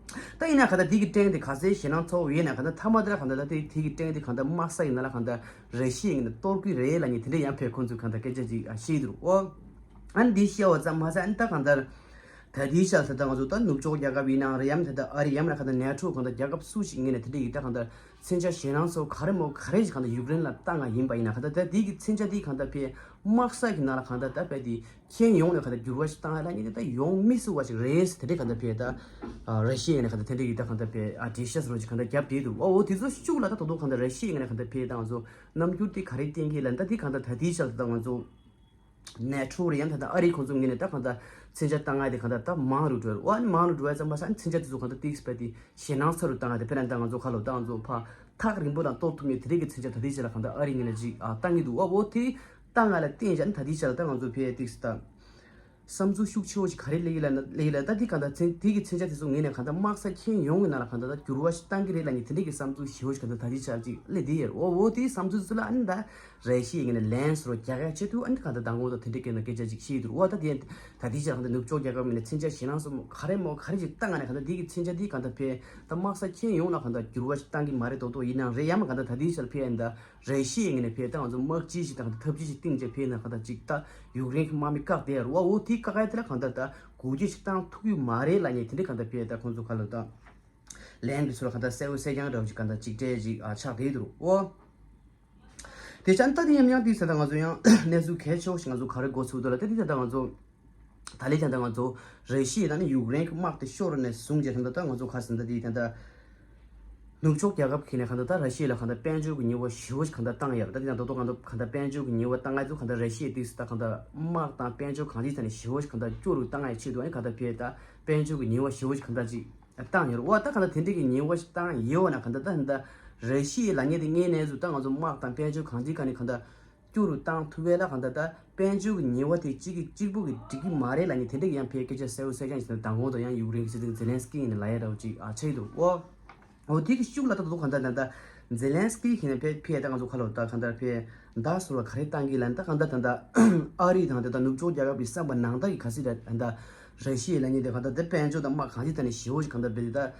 ད་ཡིན་ན་ག་ད་དེ་གི་ཀྲེང་དེ་ག་ཚད་ཞེད་སྣང་ཚ་བོ་ཡོད་ན་ག་ད་མཐའ་མ་དེ་ལ་ག་ད་ད་དེ་དེ་གི་ཀྲེང་དེ་ག་ད་དམག་ས་ཡིན་ན་ལ་ག་ད་ར་ཤི་ཡས་ངོས་ནས་གཏོར་གི་རེད་ལབ་མཁན་དེ་འདྲ་ཡང་ཕེབས་ཁོང་ཚོས་ག་ད་སྐད་ཆ་ཅིག་ཨ་བཤད་འདུག་འོ། ཨ་ནི་འདི་བཤད་པ་ཙམ་མ་ཟད་ཨ་ནི་ད་ག་ད་ད་དེའི་ཆ་ད་ད་ང་ཚོ་ད་ནུབ་ཕྱོགས་རྒྱལ་ཁབ་ཡིན་ནའང་རེད་ཡང་ད་ད་ཨ་རི་ཡང་ན་ག་ད་ནེ་ཊོ་ག་ད་རྒྱལ་ཁབ་སུ་ཞིག་ངོས་ནས་དེ་འདྲ་ཡིན་ད་ག་ད། མཚོན་ཆ་ཞེད་སྣང་ཚ་བོ་ག་རེ་མོ་ག་རེ་ཞིག་གང་ལྟར་ཡུཀ་རེན་ལ་བཏང་ང་ཡིན་པ་ཡིན་ན་གང་ལྟར་ད་དེ་གི་མཚོན་ཆ་དེ་གང་ལྟར་ཕེ་དམག་ས་གི་ནང་ལ་གང་ལྟར་ད་ཕེ་དེ་ཁྱོན་ཡོངས་ནས་གང་ལྟར་འགྱུར་བ་ཞིག་བཏང་ཡ་ལ་ཉིད་དེ་ད་ཡོང་མི་སྲིད་པ་ཞིག་རེད་ཟེར་དེ་འདྲས་གང་ལྟར་ཕེ་ད་ར་ཤི་ཡ་ནས་གང་ལྟར་དེ་འདྲས་ཡིན་ད་གང་ལྟར་ཕེ་ཨ་འགྲེལ་བཤད་བཟོ་ཞིག་གང་ལྟར་བརྒྱབ་བསྡད་འདུག་ཨོ་དེ་ཚོ་ཤུགས་ལ་ད་དོ་དོ་གང་ལྟར་ར་ཤི་ཡ་ནས་གང་ལྟར་ཕེ་ད་ང་ཚོ་རྣམ་འགྱུར་དེ་ག་རེ་བསྟན་གི་ལ་ད་དེ་གང་ལྟར་ད་དེའི་ཆ་ལ་ད་ང་ཚོ། ནེ་ཊོ་རེད་ཡང་ད་ལྟ་ཨ་རིའི་ཁོང་ཚོ་ངོས་ནས་ད་གང་ལྟར་མཚོན་ཆ་བཏང་ང་དེ་གང་ལྟར་ད་མང་རུ་འགྲོ་རུ་ཨ་ནི་མང་རུ་འགྲོ་བ་ཙམ་པ་ས་ཨ་ནི་མཚོན་ཆ་དེ་ཚོ་གང་ལྟར་ཏིག་སྤེ་དེ་ཞེད་སྣང་ཚ་རུ་བཏང་ང་དེ་ཕེ་ན་ད་ང་ཚོ་ཁ་ལོ་ད་ང་ཚོ་ཕ་ཐག་རིང་པོ་ལ་གཏོར་ཐུབ་མེད་དེ་རིགས་ཀྱི་མཚོན་ཆ་ད་ལྟའི་ཆ་ལ་གང་ལྟར་ཨ་རིའི་ངོས་ནས་ཅིག་ཨ་བཏང་གི་འདུག་ཨ་འོ་དེ་བཏང་ང་ལ་བརྟེན་བྱས་ཨ་ནི་ད་ལྟའི་ཆ་ལ་ད་ང་ཚོ་ཕེ་ཏིག་ད་བསམ་ཚུལ་ཤུགས་ཆེ་བོ་ཞིག་ག་རེ་སླེབས་ཡོད་ལ་ན་སླེབས་ཡོད་ལ་ད་དེ་གང་ལྟར་མཚོན་དེ་གི་མཚོན་ཆ་དེ་ཚོ་ངོས་ནས་གང་ལྟར་དམག་ས་ཁྱོན་ཡོངས་ཀྱི་ནང་ལ་གང་ལྟར་ད་འགྱུར་བ་ཞིག་བཏང་གི་རེད་ལབ་ནས་དེ་འདྲས་ཀྱི་བསམ་ཚུལ་ཞེ་བོ་ཞིག་གང་ལྟར་ད་ལྟའི་ཆར་ཅིག་སླེབས་བསྡད་ཡོད་རེད། འོ་འོ་དེའི་བསམ་ཚུལ་ཚོ་ལ་ཨ་ནི་ད་རེ་ཞིག་ངོས་ནས་ལན་བཟོ་རྒྱག་ཡ་ཆེད་དུ་ཨ་ནི་གང་ལྟར་མདང་དགོང་དང་དེ་འདྲས་ཀྱི་ནང་སྐད་ཆ་ཅིག་བཤད་འདུག་འོ་ད་དེ་ད་ལྟའི་ཆར་གང་ལྟར་ནུབ་ཕྱོགས་རྒྱལ་ཁབ་ངོས་ནས་མཚོན་ཆ་ཞེད་སྣང་ཚ་བོ་ག་རེ་མོ་ག་རེ་ཞིག་བཏང་ང་ནས་གང་ལྟར་དེ་གི་མཚོན་ཆ་དེ་གང་ལྟར་ཕེ་ད་དམག་ས་ཁྱོན་ཡོངས་ལ་གང་ལྟར་འགྱུར་བ་ཞིག་བཏང་གི་མ་རེད་མདོག་མདོག་ཡིན་ནའང་རེད་ཡ་མ་གང་ལྟར་ད་ལྟའི་ཆར་ཕེ་ཨ་ནི་ད། རེ་ཞིག་ངོས་ནས་ཕེ་ད་ང་ཚོ་དམག་སྤྱི་ཞིག་དང་ཐབས་ཇུས་ཤིག་བཏིང་བྱས་ཕེ་ན་གང་ལྟར་ཅིག་ད་ ཡུཀ་རེན་གྱི་དམག་མི་བཀག་བསྡད་ཡོད་རེད་བ། འོ་དེ་བཀག་ཡ་དེ་ལ་གང་ལྟར་ད་གུ་གེ་ཞིག་བཏང་ཐུབ་ཀྱི་མ་རེད་ལབ་མཁན་དེ་འདྲ་གང་ལྟར་ཕེ་ད་ཁོང་ཚོ་ག་ལ་ད་ལན་གྱི་ཚུར་གང་ལྟར་གསལ་པོ་གསལ་རྐྱང་འདྲ་བོ་ཅིག་གང་ལྟར་གཅིག་སྤྲད་ཅིག་ཨ་ཆགས་བསྡད་འདུག་འོ། དེ་ཆ་ད་དེ་ཡང་ཡང་དེ་ས་ད་ང་ཚོ་ཡང་གནས་ཚུལ་གལ་ཆེ་བོ་ཞིག་ང་ཚོ་ག་རེ་གོ་ཚུགས་འདུག་ལ། ད་དེ་ད་ད་ང་ཚོ་ད་ལས་ཀྱང་ད་ང་ཚོ་ར་ཤི་ཡ་དང་ནི་ཡུཀ་རེན་གྱི་དམག་དེ་ཤོར་ནས་བཟུང་རྗེས་ད་ད་ང་ཚོ་ག་ཟེར་ད་དེ་ད་ད་ནུབ་ཕྱོགས་རྒྱལ་ཁབ་ཁག་ནས་གང་ལྟར་ད་ར་ཤི་ཡ་ལ་གང་ལྟར་དཔལ་འབྱོར་གྱི་ཉེས་པ་ཞེ་པོ་ཞིག་གང་ལྟར་བཏང་ཡོད་རེད། ད་དེ་ཡང་ད་དུང་གང་ལྟར་གང་ལྟར་དཔལ་འབྱོར་གྱི་ཉེས་པ་བཏང་ང་ཚོ་གང་ལྟར་ར་ཤི་ཡ་དེ་སུ་ད་གང་ལྟར་དམག་དང་དཔལ་འབྱོར་གང་ཅིའི་ཐད་ནས་ཞེ་པོ་ཞིག་གང་ལྟར་སྐྱོ་རུ་བཏང་ཡ་ཆེད་དུ་ཨ་ནི་གང་ལྟར་ཕེ་ད་དཔལ་འབྱོར་གྱི་ཉེས་པ་ཞེ་པོ་ཞིག་གང་ལྟར་ཅིག་བཏང་ཡོད་རེད་བ། ད་གང་ལྟར་དེ་འདྲ་གི་ཉེས་པ་ཞིག་བཏང་ཡོད་ན་གང་ལྟར་ད་གང་ལྟར་ར་ཤི་ཡའི་ལབ་མཁན་དེ་ངའི་གནས་ཚུལ་ད་ང་ཚོ་དམག་དང་དཔལ་འབྱོར་གང་ཅིའི་ཐད་ནས་གང་ལྟར་སྐྱོ་རུ་བཏང་ཐུབ་པ་ལ་གང་ལྟར་ད་དཔལ་འབྱོར་གྱི་ཉེས་པ་དེ་གཅིག་གིས་གཅིག་པུ་གིས་འགྲིག་གི་མ་རེད་ལབ་མཁན་དེ་འདྲ་གི་ཡང་ཕེ་སྐད་ཆ་གསལ་པོ་གསལ་རྐྱང་ཞིག་དང་གོང་དུ་ཡང་ཡུཀ་རེན་གྱི་སྲིད་འཛིན་ཛེ་ལན་སི་ཀི་ཡིན་ལབ་ཡ་འདྲ་བོ་ཅིག་ཨ་ཆགས་ཀྱི་འདུག་འོ། འོ་དེ་གི་ཤུགས་ལ་ད་དུང་གང་ལྟར་ད་ལྟ་ཛེ་ལན་སི་ཀི་ཡིན་ཕེ་ཕེ་ད་ང་ཚོ་ཁ་ལོ་ད་གང་ལྟར་ཕེ་མདའ་ཟུར་བ་ག་རེ་བཏང་གི་ལབ་ན་ད་གང་ལྟར་ད་ལྟ་ཨ་རི་དང་ད་ལྟ་ནུབ་ཕྱོགས་རྒྱལ་ཁབ་ཀྱི་བསམ་པ་ནང་ལྟར་གྱི་ག་སྲིད་ད་ད་ལྟ་ར་ཤི་ཡའི་ལབ་མཁན་དེ་གང་ལྟར་ད་དཔལ་འབྱོར་དང་དམག་གང་ཅིའི་ཐད་ནས་ཞེ་པོ་ཞིག་གང་ལྟར་བེད་ད།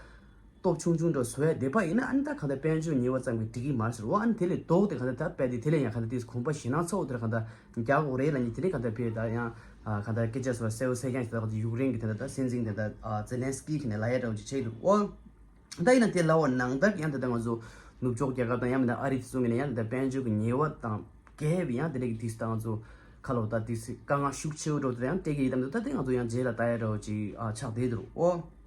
སྟོབས་ཆུང་ཆུང་འདྲ་བཟོ་ཡ་བསྡད་པ་ཡིན་ན་ཨ་ནི་ད་གང་ལྟར་དཔལ་འབྱོར་ཉེས་པ་ཙམ་གྱིས་འགྲིག་གི་མ་རེད་ཟེར་བ། ཨ་ནི་དེ་ལས་ལྡོག་སྟེ་གང་ལྟར་ད་དཔེ་དེ་དེ་ལས་ཡང་གང་ལྟར་དེ་གོམ་པ་ཞེ་ནང་ཚ་བོ་དེར་གང་ལྟར་རྒྱག་དགོས་རེད་ལབ་མཁན་དེ་ལས་གང་ལྟར་ཕེ་ད་ཡང་གང་ལྟར་སྐད་ཆ་སོགས་གསལ་པོ་གསལ་རྐྱང་ཞིག་ད་གང་ལྟར་ཡུཀ་རེན་གྱི་ད་ལྟ་སྲིད་འཛིན་དེ་ད་ཛེ་ལན་སི་ཀི་གི་ནས་ལབ་ཡ་འདྲ་བོ་ཅིག་བྱས་འདུག་ཨོ། ད་ཡིན་ན་དེ་ལབ་པ་ནང་ལྟར་ཡང་དེ་ད་ང་ཚོ་ནུབ་ཕྱོགས་རྒྱལ་ཁབ་དང་ཡང་མིན་ན་ཨ་རི་དེ་ཚོ་ངོས་ནས་ཡང་དེ་ད་དཔལ་འབྱོར་གྱི་ཉེས་པ་དང་རྒྱལ་བའི་ཡང་དེ་འདྲ་གི་དེ་ད་ང་ཚོ་ཁ་ལོ་ད་དེ་དཀའ་ངལ་ཤུགས་ཆེ་བོ་འགྲོ་དེ་ཡང་སྤྲད་ཀྱི་ཡིན་དམ་དུ་ད་དེ་ང་ཚོ་ཡང་རྗེས་ལ་ལྟ་ཡ་འདྲ་བོ་ཅིག་ཨ་ཆགས་བསྡད་འདུག་ཨོ།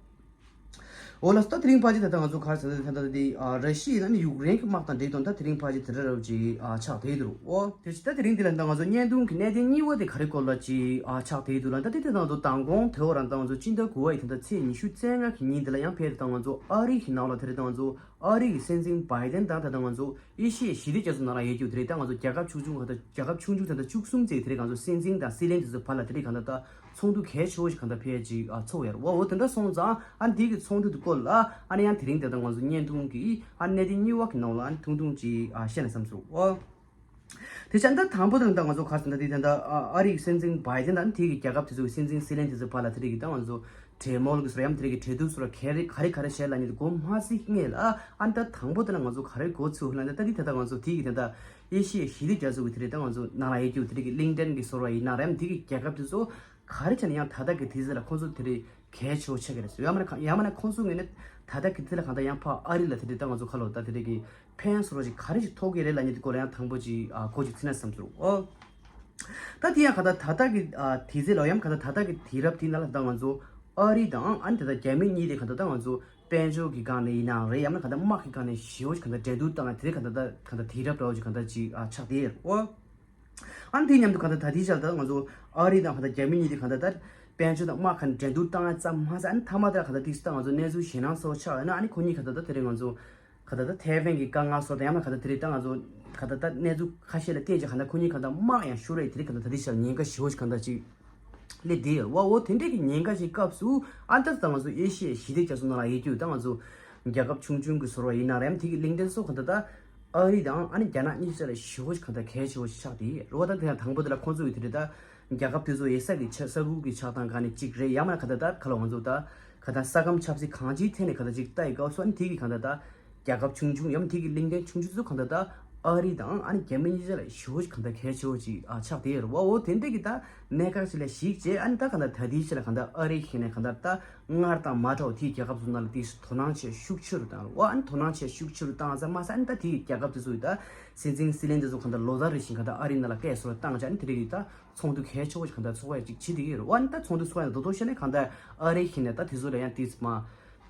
འོ་ལགས་སོ། ད་དེ་རིང་ཕལ་ཆེར་ད་ལྟ་ང་ཚོ་ག་རེ་ཟེར་ན་ད་ལྟ་དེ་ཨ་ར་ཤི་ཡ་ནི་ཡུཀ་རེན་གྱི་དམག་དང་འབྲེལ་དོན་ད་དེ་རིང་ཕལ་ཆེར་དེ་འདྲ་འདྲ་བོ་ཅིག་ཨ་ཆགས་བསྡད་འདུག་ཨོ། དེ་ཕྱིར་ད་དེ་རིང་འདི་ལ་ད་ང་ཚོ་བརྙན་ཐུང་གི་གནད་དོན་གཉིས་པ་དེ་ག་རེ་སྐོར་ལ་ཅིག་ཨ་ཆགས་བསྡད་འདུག་ལ། ད་དེ་དེ་ད་ང་ཚོ་མདང་དགོང་དེ་འོ་རང་ད་ང་ཚོ་སྤྱི་ཟླ་དགུ་པ་ཡི་ད་ལྟ་ཚེས་ཉི་ཤུ་རྩ་ལྔ་གི་ཉིན་འདི་ལ་ཡང་ཕེབས་ད་ང་ཚོ་ཨ་རི་གི་ནང་ལ་དེ་རེད་ད་ང་ཚོ་ཨ་རི་གི་སྲིད་འཛིན་བྷའི་ཏན་དང་ད་ལྟ་ང་ཚོ་ཨེ་ཤི་ཡའི་ཞི་བདེ་རྒྱ་མཚོ་ནང་ལ་ཡོད་རྒྱུ་དེ་རེད། ད་ང་ཚོ་རྒྱལ་ཁབ་ཆུང་ཆུང་ག་ད་རྒྱལ་ཁབ་ཆུང་ཆུང་ད་ལྟ་བཅུ་གསུམ་ཙམ་དེ་རེད། ང་ཚོ་སྲིད་འཛིན་དང་སྲིད་བློན་དེ་ཚོ་བར་ལ་དེ་རིང་གང་ལྟར་ད་ཚོགས་འདུ་གལ་ཆེ་བོ་ཞིག་གང་ལྟར་ཕེབས་ཀྱི་ཨ་ཚོགས་ཡོད་རེད་བ། འོ་དེ་འདྲ་སོང་ཙང་ཨ་ནི་དེ་གི་ཚོགས་འདུ་དེ་སྐོར་ལ་ཨ་ནི་ཡང་དེ་རིང་དེ་ལྟ་ང་ཚོ་བརྙན་ཐུང་གི་ཨ་གནད་དོན་གཉིས་པ་གི་ནང་ལ་ཨ་ནི་ཐུང་ཐུང་ཅིག་ཨ་བཤད་ན་བསམ་སོང་ཨོ། དེ་ཆ་ད་དང་པོ་དེ་ལ་ད་ང་ཚོ་ག་རེ་ཟེར་ན་དེ་ད་ལྟ་ཨ་རིའི་སྲིད་འཛིན་བྷའི་ཏན་དང་དེ་གི་རྒྱལ་ཁབ་དེ་ཚོ་གི་སྲིད་འཛིན་སྲིད་བློན་དེ་ཚོ་བར་ལ་དེ་རིང་གི་ད་ང་ཚོ་གྲོས་མོལ་གི་སོ་ཡང་དེ་རིང་གི་གྲོས་བསྡུར་སོ་ལ་ག་རེ་ག་རེ་ག་རེ་བྱས་ལ་ནི་གོ་མ་སྲིད་ངེས་ལ་ཨ་ད་དང་པོ་དེ་ལ་ང་ཚོ་ག་རེ་གོ་ཚུལ་ལ་ད་དེ་ད་ལྟ་ང་ཚོ་དེ་གི་ད་ལྟ་ཨེ་ཤི་ཡའི་ཞི་བདེ་རྒྱ་མཚོ་གི་དེ་རེད། ད་ང་ཚོ་ནང་ལ་ཡོད་རྒྱུ་དེ་རིང་གི་གླིང་ཏན་གི་སོ་ར་ཡིན་ན་རེད། དེ་གི་རྒྱལ་ཁབ་དེ་ཚོ་ག་རེ་བྱས་ན་ཡང་ད་ལྟ་གི་དུས་ཚོད་ལ་ཁོང་ཚོ་དེ་རིང་གལ་ཆེ་བོ་ཆགས་ཀྱི་རེད་ཟེར། ཡང་མིན་ན་ཁ་ཡང་མིན་ན་ཁོང་ཚོ་ངོས་ནས་ད་ལྟ་གི་དུས་ལ་གང་ལྟར་ཡང་ཕར་ཨ་རི་ལ་དེ་རིང་ད་ང་ཚོ་ཁ་ལོ་ད་དེ་རིང་གི་ཕན་སོ་རོ་ཞིག་ག་རེ་ཞིག་ཐོགས་ཀྱི་རེད་ལབ་མཁན་དེ་སྐོར་ལ་ཡང་དང་པོ་ཅིག་ཨ་གོ་ཅིག་ཚིག་ན་བསམ་ཚུལ་ཨོ། ད་དེ་ཡང་གང་ལྟར་ད་ལྟ་གི་ཨ་དུས་ཚོད་ལ་ཡང་གང་ལྟར་ད་ལྟ་གི་དུས་རབས་དེ་ནང་ལ་ད་ང་ཚོ་ཨ་རི་དང་ཨ་ནི་ད་ལྟ་རྒྱ་མི་གཉིས་དེ་གང་ལྟར་ད་ང་ཚོ་དཔལ་འབྱོར་གྱི་སྒང་ནས་ཡིན་ནའང་རེད། ཡང་ན་གང་ལྟར་དམག་གི་སྒང་ནས་ཞེ་པོ་ཞིག་གང་ལྟར་འགྲན་བསྡུར་བཏང་ཡ་དེ་རིང་གང་ལྟར་ད་གང་ལྟར་དུས་རབས་འདྲ་བོ་ཅིག་གང་ལྟར་ཅིག་ཨ་ཆགས་བསྡད་ཡོད་ཨོ། ཨ་ནི་དེའི་མཉམ་དུ་གང་ལྟར་ད་ལྟའི་ཆར་ད་ང་ཚོ་ཨ་རི་དང་གང་ལྟར་རྒྱ་མི་གཉིས་དེ་གང་ལྟར་ད་དཔལ་འབྱོར་དང་དམག་གང་འགྲན་བསྡུར་བཏང་ཡ་ཙམ་མ་ཟད་ཨ་ནི་མཐའ་མ་དེ་ལ་གང་ལྟར་དེ་སུ་ད་ང་ཚོ་གནས་ཚུལ་ཞེད་སྣང་ཚ་བོ་ཆགས་ཡོད་ན་ཨ་ནི་ཁོ་གཉིས་གང་ལྟར་ད་དེ་རིང་ང་ཚོ་གང་ལྟར་ད་ཐའེ་ཝན་གྱི་དཀའ་ངལ་སོགས་དང་ཡང་ན་གང་ལྟར་དེ་རིང་ད་ང་ཚོ་གང་ལྟར་ད་གནས་ཚུལ་ཁ་ཤས་ལ་བལྟས་ཀྱང་གང་ལྟར་ཁོ་གཉིས་གང་ལྟར་དམག་ཡང་ཤོར་ཡ་དེ་རིང་གང་ལྟར་ད་ལྟའི་ཆར་ཉེན་ཁ་ཞེ་པོ་ཞིག་གང་ལྟར་ཅིག་སླེབས་བསྡད་ཡོད་རེད་བ། འོ་དེ་འདྲའི་གི་ཉེན་ཁ་ཞིག་སྐབས་སུ་ཨ་ནི་ད་ད་ང་ཚོ་ཨེ་ཤི་ཡའི་ཞི་བདེ་རྒྱ་མཚོ་ནང་ལ་ཡོད་རྒྱུ་ད་ང་ཚོ་རྒྱལ་ཁབ་ཆུང་ཆུང་གི་ཟུར་པ་ཡིན་ན་རེད། ཨ་ནི་དེ་གི་གླིང་ཕྲན་སོགས་གང་ལྟར་ད་ཨ་རི་དང་ཨ་ནི་རྒྱ་ནག་གཉིས་ཆ་ལ་ཞེ་པོ་ཞིག་གང་ལྟར་གལ་ཆེ་བོ་ཞིག་ཆགས་བསྡད་ཡོད་རེད་བ། ད་དེ་ཡང་དང་པོ་དེ་ལ་ཁོང་ཚོ་གི་དེ་རེད་ད་རྒྱལ་ཁབ་དེ་ཚོ་ཡོད་ས་གི་ཆ་ས་ཁུལ་གྱི་ཆགས་སྟངས་སྒང་ནས་གཅིག་རེད། ཡང་མིན་ན་གང་ལྟར་ད་ག་ལ་ང་ཚོ་ད་གང་ལྟར་ས་ཁམས་ཆབ་སྲིད་གང་ཅིའི་ཐད་ནས་གང་ལྟར་ཅིག་ལྟ་ཡི་སྐབས་སུ་ཨ་ནི་དེ་གི་གང་ལྟར་ད་རྒྱལ་ཁབ་ཆུང་ཆུང་ཡང་དེ་གི་གླིང་ཕྲན་ཆུང་ཆུང་ཚོ་གང་ལྟར་ད་ཨ་རི་དང་ཨ་ནི་རྒྱ་མི་གཉིས་ཆ་ལ་ཞེ་པོ་ཞིག་གང་ལྟར་གལ་ཆེ་བོ་ཞིག་ཨ་ཆགས་བསྡད་ཡོད་རེད་བ། འོ་དེ་འདྲ་གི་ད་གནད་འགག་ཅིག་ལ་གཞིགས་བྱས་ཨ་ནི་ད་གང་ལྟར་ད་ལྟའི་ཆ་ལ་གང་ལྟར་ཨ་རི་ཁེ་ནས་གང་ལྟར་ད་སྔར་དང་མ་འདྲ་བ་དེའི་རྒྱལ་ཁབ་ཚོ་ནང་ལ་དེ་དོ་སྣང་ཆེ་ཤུགས་ཆེ་རུ་བཏང་རེད་བ། ཨ་ནི་དོ་སྣང་ཆེ་ཤུགས་ཆེ་རུ་བཏང་ཙང་མ་ཟད་ཨ་ནི་ད་དེའི་རྒྱལ་ཁབ་དེ་ཚོ་ཡི་ད་སྲིད་འཛིན་སྲིད་བློན་དེ་ཚོ་གང་ལྟར་ལོ་ལྟར་རེ་བཞིན་གང་ལྟར་ཨ་རི་ནང་ལ་སྐད་སོགས་བཏང་བྱས་ཨ་ནི་དེ་རིགས་ཡི་ད་ཚོགས་འདུ་གལ་ཆེ་བོ་ཞིག་གང་ལྟར་ཚོགས་ཡ་ཅིག་བྱེད་བསྡད་ཀྱི་ཡོད་རེད་བ། ཨ་ནི་ད་ཚོགས་འདུ་ཚོགས་ཡ་ད་དོ་དོ་བཤད་ན་གང་ལྟར་ཨ་རི་ཁེ་ནས་ད་དེ་ཚོ་ལ་ཡང་དེ་ཚོ་མ།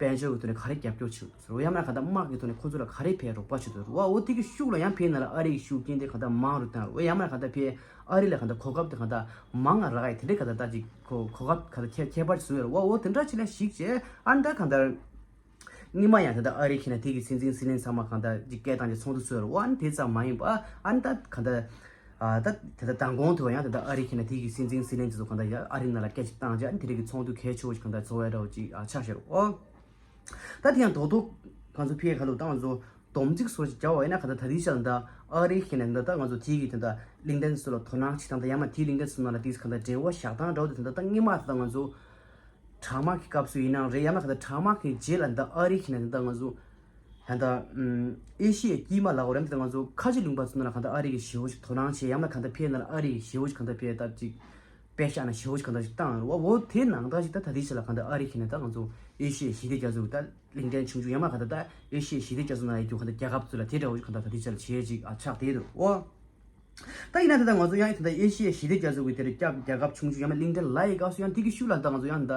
དཔལ་འབྱོར་གྱི་ཐོག་ནས་ག་རེ་རྒྱབ་སྐྱོར་བྱེད་དགོས་ཟེར་བ། ཡང་ན་གང་ལྟར་དམག་གི་ཐོག་ནས་ཁོ་ཚོ་ལ་ག་རེ་ཕན་རོགས་པ་བྱེད་དགོས་ཟེར་བ། འོ་དེ་གི་ཤུགས་ལ་ཡང་ཕན་ན་ལ་ཨ་རི་གི་ཤུགས་རྐྱེན་དེ་གང་ལྟར་མང་རུ་བཏང་རོགས། ཡང་ན་གང་ལྟར་ཕན་ཨ་རི་ལ་གང་ལྟར་གོ་སྐབས་དེ་གང་ལྟར་མང་ང་རག་ཡ་དེ་འདྲའི་གང་ལྟར་ད་ཅིག་གོ་གོ་སྐབས་གང་ལྟར་ཁྱད་ཁྱད་པར་བཟོ་ཡ་རེད་བ། འོ་དེ་འདྲ་ཅིག་ལ་གཞིགས་བྱས་ཨ་ནི་ད་གང་ལྟར་སྔོན་མ་ཡང་ད་ལྟ་ཨ་རི་ཁེ་ན་དེ་གི་སྲིད་འཛིན་སྲིད་བློན་ཚང་མ་གང་ལྟར་ཅིག་སྐད་བཏང་ཅིག་ཚོགས་འདུ་ཚོགས་ཡ་རེད་བ། ཨ་ནི་དེ་ཙམ་མ་ཡིན་པ་ཨ་ནི་ད་གང་ལྟར། ཨ་ད་དེ་ད་མདང་དགོང་དུ་ཡང་དེ་ད་ཨ་རི་ཁེ་ན་དེ་གི་སྲིད་འཛིན་སྲིད་བློན་དེ་ཚོ་གང་ལྟར་ཡ་ཨ་རི་ནང་ལ་སྐད་ཅིག་བཏང་རྗེས་ཨ་ནི་དེ་རིགས་ཀྱི་ཚོགས་འདུ་གལ་ཆེ་བོ་ཞིག་གང་ལྟར་ཚོགས་ཡ་འདྲ་བོ་ཅིག་ཨ་ཆགས་ཤར་ཨོ། ད་དེ་ཡང་རྡོག་རྡོག་ང་ཚོ་ཕའི་ཁ་ལོ་ད་ང་ཚོ་སྡོམ་རྩིས་སོགས་ཅིག་བྱ་བ་ཡིན་ན་གང་ལྟར་ད་དེའི་ཆ་ལ་ད་ཨ་རི་ཁེ་ན་ད་ད་ང་ཚོ་དེ་གི་དེ་ད་གླིང་ཕྲན་སོགས་ལ་དོ་སྣང་བྱེད་སྟངས་ད་ཡང་ན་དེའི་གླིང་ཕྲན་སོགས་ནང་ལ་དེ་གང་ལྟར་འབྲེལ་བ་བཞག་སྟངས་འདྲ་བོ་དེ་ད་ད་སྔོན་མ་ད་ང་ཚོ་དྲག་དམག་གི་སྐབས་སུ་ཡིན་ནའང་རེད། ཡང་ན་གང་ལྟར་དྲག་དམག་གི་རྗེས་ལ་ད་ཨ་རི་ཁེ་ན་ད་ང་ཚོ། ད་ལྟ་ཨེ་ཤི་ཡའི་དཀྱིལ་མ་ལ་འོ་རེམ་དེ་ང་ཚོ་ཁ་ཆེ་ལུང་པ་ཚོ་ནང་ལ་གང་ལྟར་ཨ་རི་གི་ཞེ་པོ་ཞིག་དོ་སྣང་བྱས། ཡང་ན་གང་ལྟར་ཕེ་ནང་ལ་ཨ་རི་གི་ཞེ་པོ་ཞིག་གང་ལྟར་ཕེ་ད་ཅིག་དཔེ་བཞག་ན་ཞེ་པོ་ཞིག་གང་ལྟར་ཞིག་བཏང་ཡོད་རེད་བ། འོ་དེ་ནང་ལྟར་ཞིག་ད་ད་ལྟའི་ཆ་ལ་གང་ལྟར་ཨ་རི་ཁེ་ནས་ད་ང་ཚོ་ཨེ་ཤི་ཡའི་ཞི་བདེ་རྒྱ་མཚོ་གི་ད་གླིང་ཕྲན་ཆུང་ཆུང་ཡང་མ་གང་ལྟར་ད་ཨེ་ཤི་ཡའི་ཞི་བདེ་རྒྱ་མཚོ་ནང་ཡོད་རྒྱུ་གང་ལྟར་རྒྱལ་ཁབ་ཚོ་ལ་དེ་འདྲ་བོ་ཞིག་གང་ལྟར་ད་ལྟའི་ཆ་ལ་བྱས་ཅིག་ཨ་ཆགས་བསྡད་འདུག་འོ། ད་ཡིན་ན་ད་ལྟ་ང་ཚོ་ཡང་ད་ལྟ་ཨེ་ཤི་ཡའི་ཞི་བདེ་རྒྱ་མཚོ་གི་དེར་སྐྱབས་རྒྱལ་ཁབ་ཆུང་ཆུང་ཡང་མ་གླིང་ཕྲན་ལ་ཡི་སྐབས་སུ་ཡང་དེ་གི་ཤུགས་ལ་ད་ང་ཚོ་ཡང་ད་ད་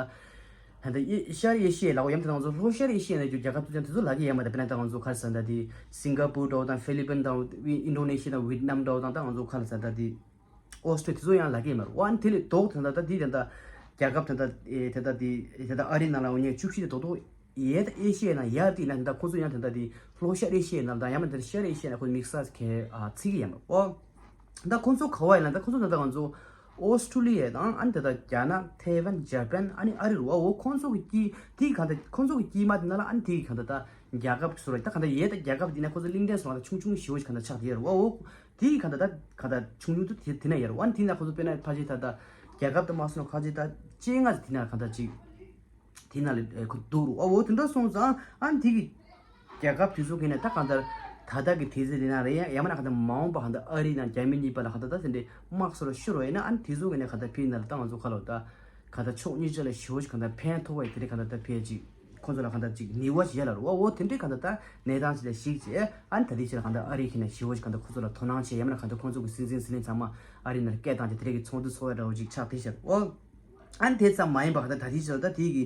ལྟ་ཨེ་ཤར་ཨེ་ཤི་ཡའི་ལ་འོ་ཡང་ད་ལྟ་ང་ཚོ་ལྷོ་ཤར་ཨེ་ཤི་ཡའི་ནང་གི་རྒྱལ་ཁབ་ཚོ་ཡང་དེ་ཚོ་ལ་གི་ཡང་མ་ད་དཔེར་ན་ད་ང་ཚོ་ག་རེ་ཟེར་ད་དེ་སིང་ག་པུར་འདྲ་བོ་དང་ཧྥི་ལི་པིན་དང་ཨིན་ཌོ་ནེ་ཤི་ཡ་དང་ཝི་ཏི་ནམ་འདྲ་བོ་དང་ད་ང་ཚོ་ག་རེ་ཟེར་ད་དེ་ཨོ་སི་ཊྲེ་དེ་ཚོ་ཡང་ལ་གི་ཡང་མ་རེད། འོ་ཨ་ནི་དེ་ལས་ལྡོག་ད་ལྟ་ད་དེ་ད་ལྟ་རྒྱལ་ཁབ་ད་ལྟ་ཨེ་ད་ལྟ་དེ་ད་ལྟ་ཨ་རིའི་ནང་ལ་འོ་ཉེ་བཅུ་བཞི་དེ་རྡོག་རྡོག་ཡས་ད་ཨེ་ཤི་ཡའི་ནང་ཡར་དེ་ན་ད་ལྟ་ཁོ་ཚོ་ཡང་ད་ལྟ་དེ་ལྷོ་ཤར་ཨེ་ཤི་ཡའི་ནང་དང་ཡང་མ་ད་ཤར་ཨེ་ཤི་ཡའི་ནང་ཁོ་མིག་སི་ཁེ་ཨ་ཚིག་གི་ཡང་མ་རེད། འོ་ད་ཁོ་ཚོ་ག་བ་ཡིན་ན་ད་ཁོ་ཚོ་ད་ལྟ་ང་ཚོ་ཨོ་སི་ཁྲུ་ལི་ཡ་དང་ཨ་ནི་ད་ལྟ་རྒྱ་ནག་ཐའེ་ཝན་ཇ་པན་ཨ་ནི་ཨ་རི་རུ་བ་འོ་ཁོ་ཚོ་གི་དཀྱིལ་དེ་གང་ད་ཁོ་ཚོ་གི་དཀྱིལ་མ་དེ་ན་ལ་ཨ་ནི་དེ་གི་གང་ད་ད་རྒྱལ་ཁབ་སོ་ར་ད་གང་ད་ཡས་ད་རྒྱལ་ཁབ་དེ་ན་ཁོ་ཚོ་གླིང་ཕྲན་སོ་ར་ད་ཆུང་ཆུང་ཞེ་བོ་ཞིག་གང་ད་ཆགས་དེ་ཡ་རུ་བ་འོ། དེ་གང་ད་ད་གང་ད་ཆུང་ཆུང་དུ་དེ་དེ་ན་ཡ་རུ་བ་ཨ་ནི་དེ་ན་ཁོ་ཚོ་དཔེར་ན་ཕ་ཆེ་ད་ད་རྒྱལ་ཁབ་ད་མ་སོང་ན་ཁ་ཆེ་ད་ཅེ་ལྔ་དེ་ན་གང་ད་ཅིག་དེ་ན་ལ་ཁོ་འདུག་རུ་བ་འོ་དེ་འདྲ་སོང་ཙང་ཨ་ནི་དེ་གི་རྒྱལ་ཁབ་དེ་ཚོ་གི་ནས་ད་གང་ལྟར་ད་ལྟ་གི་དུས་ཚོད་འདི་ན་རེད། ཡང་ཡང་མིན་ན་གང་ལྟར་མ་འོངས་པ་གང་ལྟར་ཨ་རི་དང་རྒྱ་མི་གཉིས་བར་ལ་གང་ལྟར་ད་དེ་འདྲའི་དམག་སོར་ཤོར་བ་ཡིན་ན་ཨ་ནི་དེ་ཚོ་གི་ནས་གང་ལྟར་ཕི་ན་ལ་ད་ང་ཚོ་ཁ་ལོ་ད་གང་ལྟར་ཕྱོགས་གཉིས་ཆ་ལ་ཞེ་པོ་ཞིག་གང་ལྟར་ཕན་ཐོགས་པ་ཡི་དེ་འདྲའི་གང་ལྟར་ད་ཕན་ཅིག་ཁོ་ཚོ་ལ་གང་ལྟར་ཅིག་ནུས་པ་ཞིག་ཡོད་ལ་རུ་བ་འོ་དེ་འདྲའི་གང་ལྟར་ད་གནས་སྟངས་ཅིག་ལ་གཞིགས་བྱས་ཨ་ནི་ད་ལྟའི་ཆ་ལ་གང་ལྟར་ཨ་རི་ཁི་ན་ཞེ་པོ་ཞིག་གང་ལྟར་ཁོ་ཚོ་ལ་དོ་སྣང་བྱས་ཡང་མིན་ན་གང་ལྟར་ཁོ་ཚོ་གི་སྲིད་འཛིན་ཟི་ལིང་ཚང་མ་ཨ་རི་ན་ལ་སྐད་བཏང་བྱས་དེ་འདྲའི་གི་ཚོགས་འདུ་ཚོགས་ཡ་འདྲ་བོ་ཅིག་ཆགས་བསྡད་ཤག་འོ། ཨ་ནི་དེ་ཙམ་མ་ཡིན་པ་གང་ལྟར་ད་ལྟའི་ཆར་ད་དེའི་གི་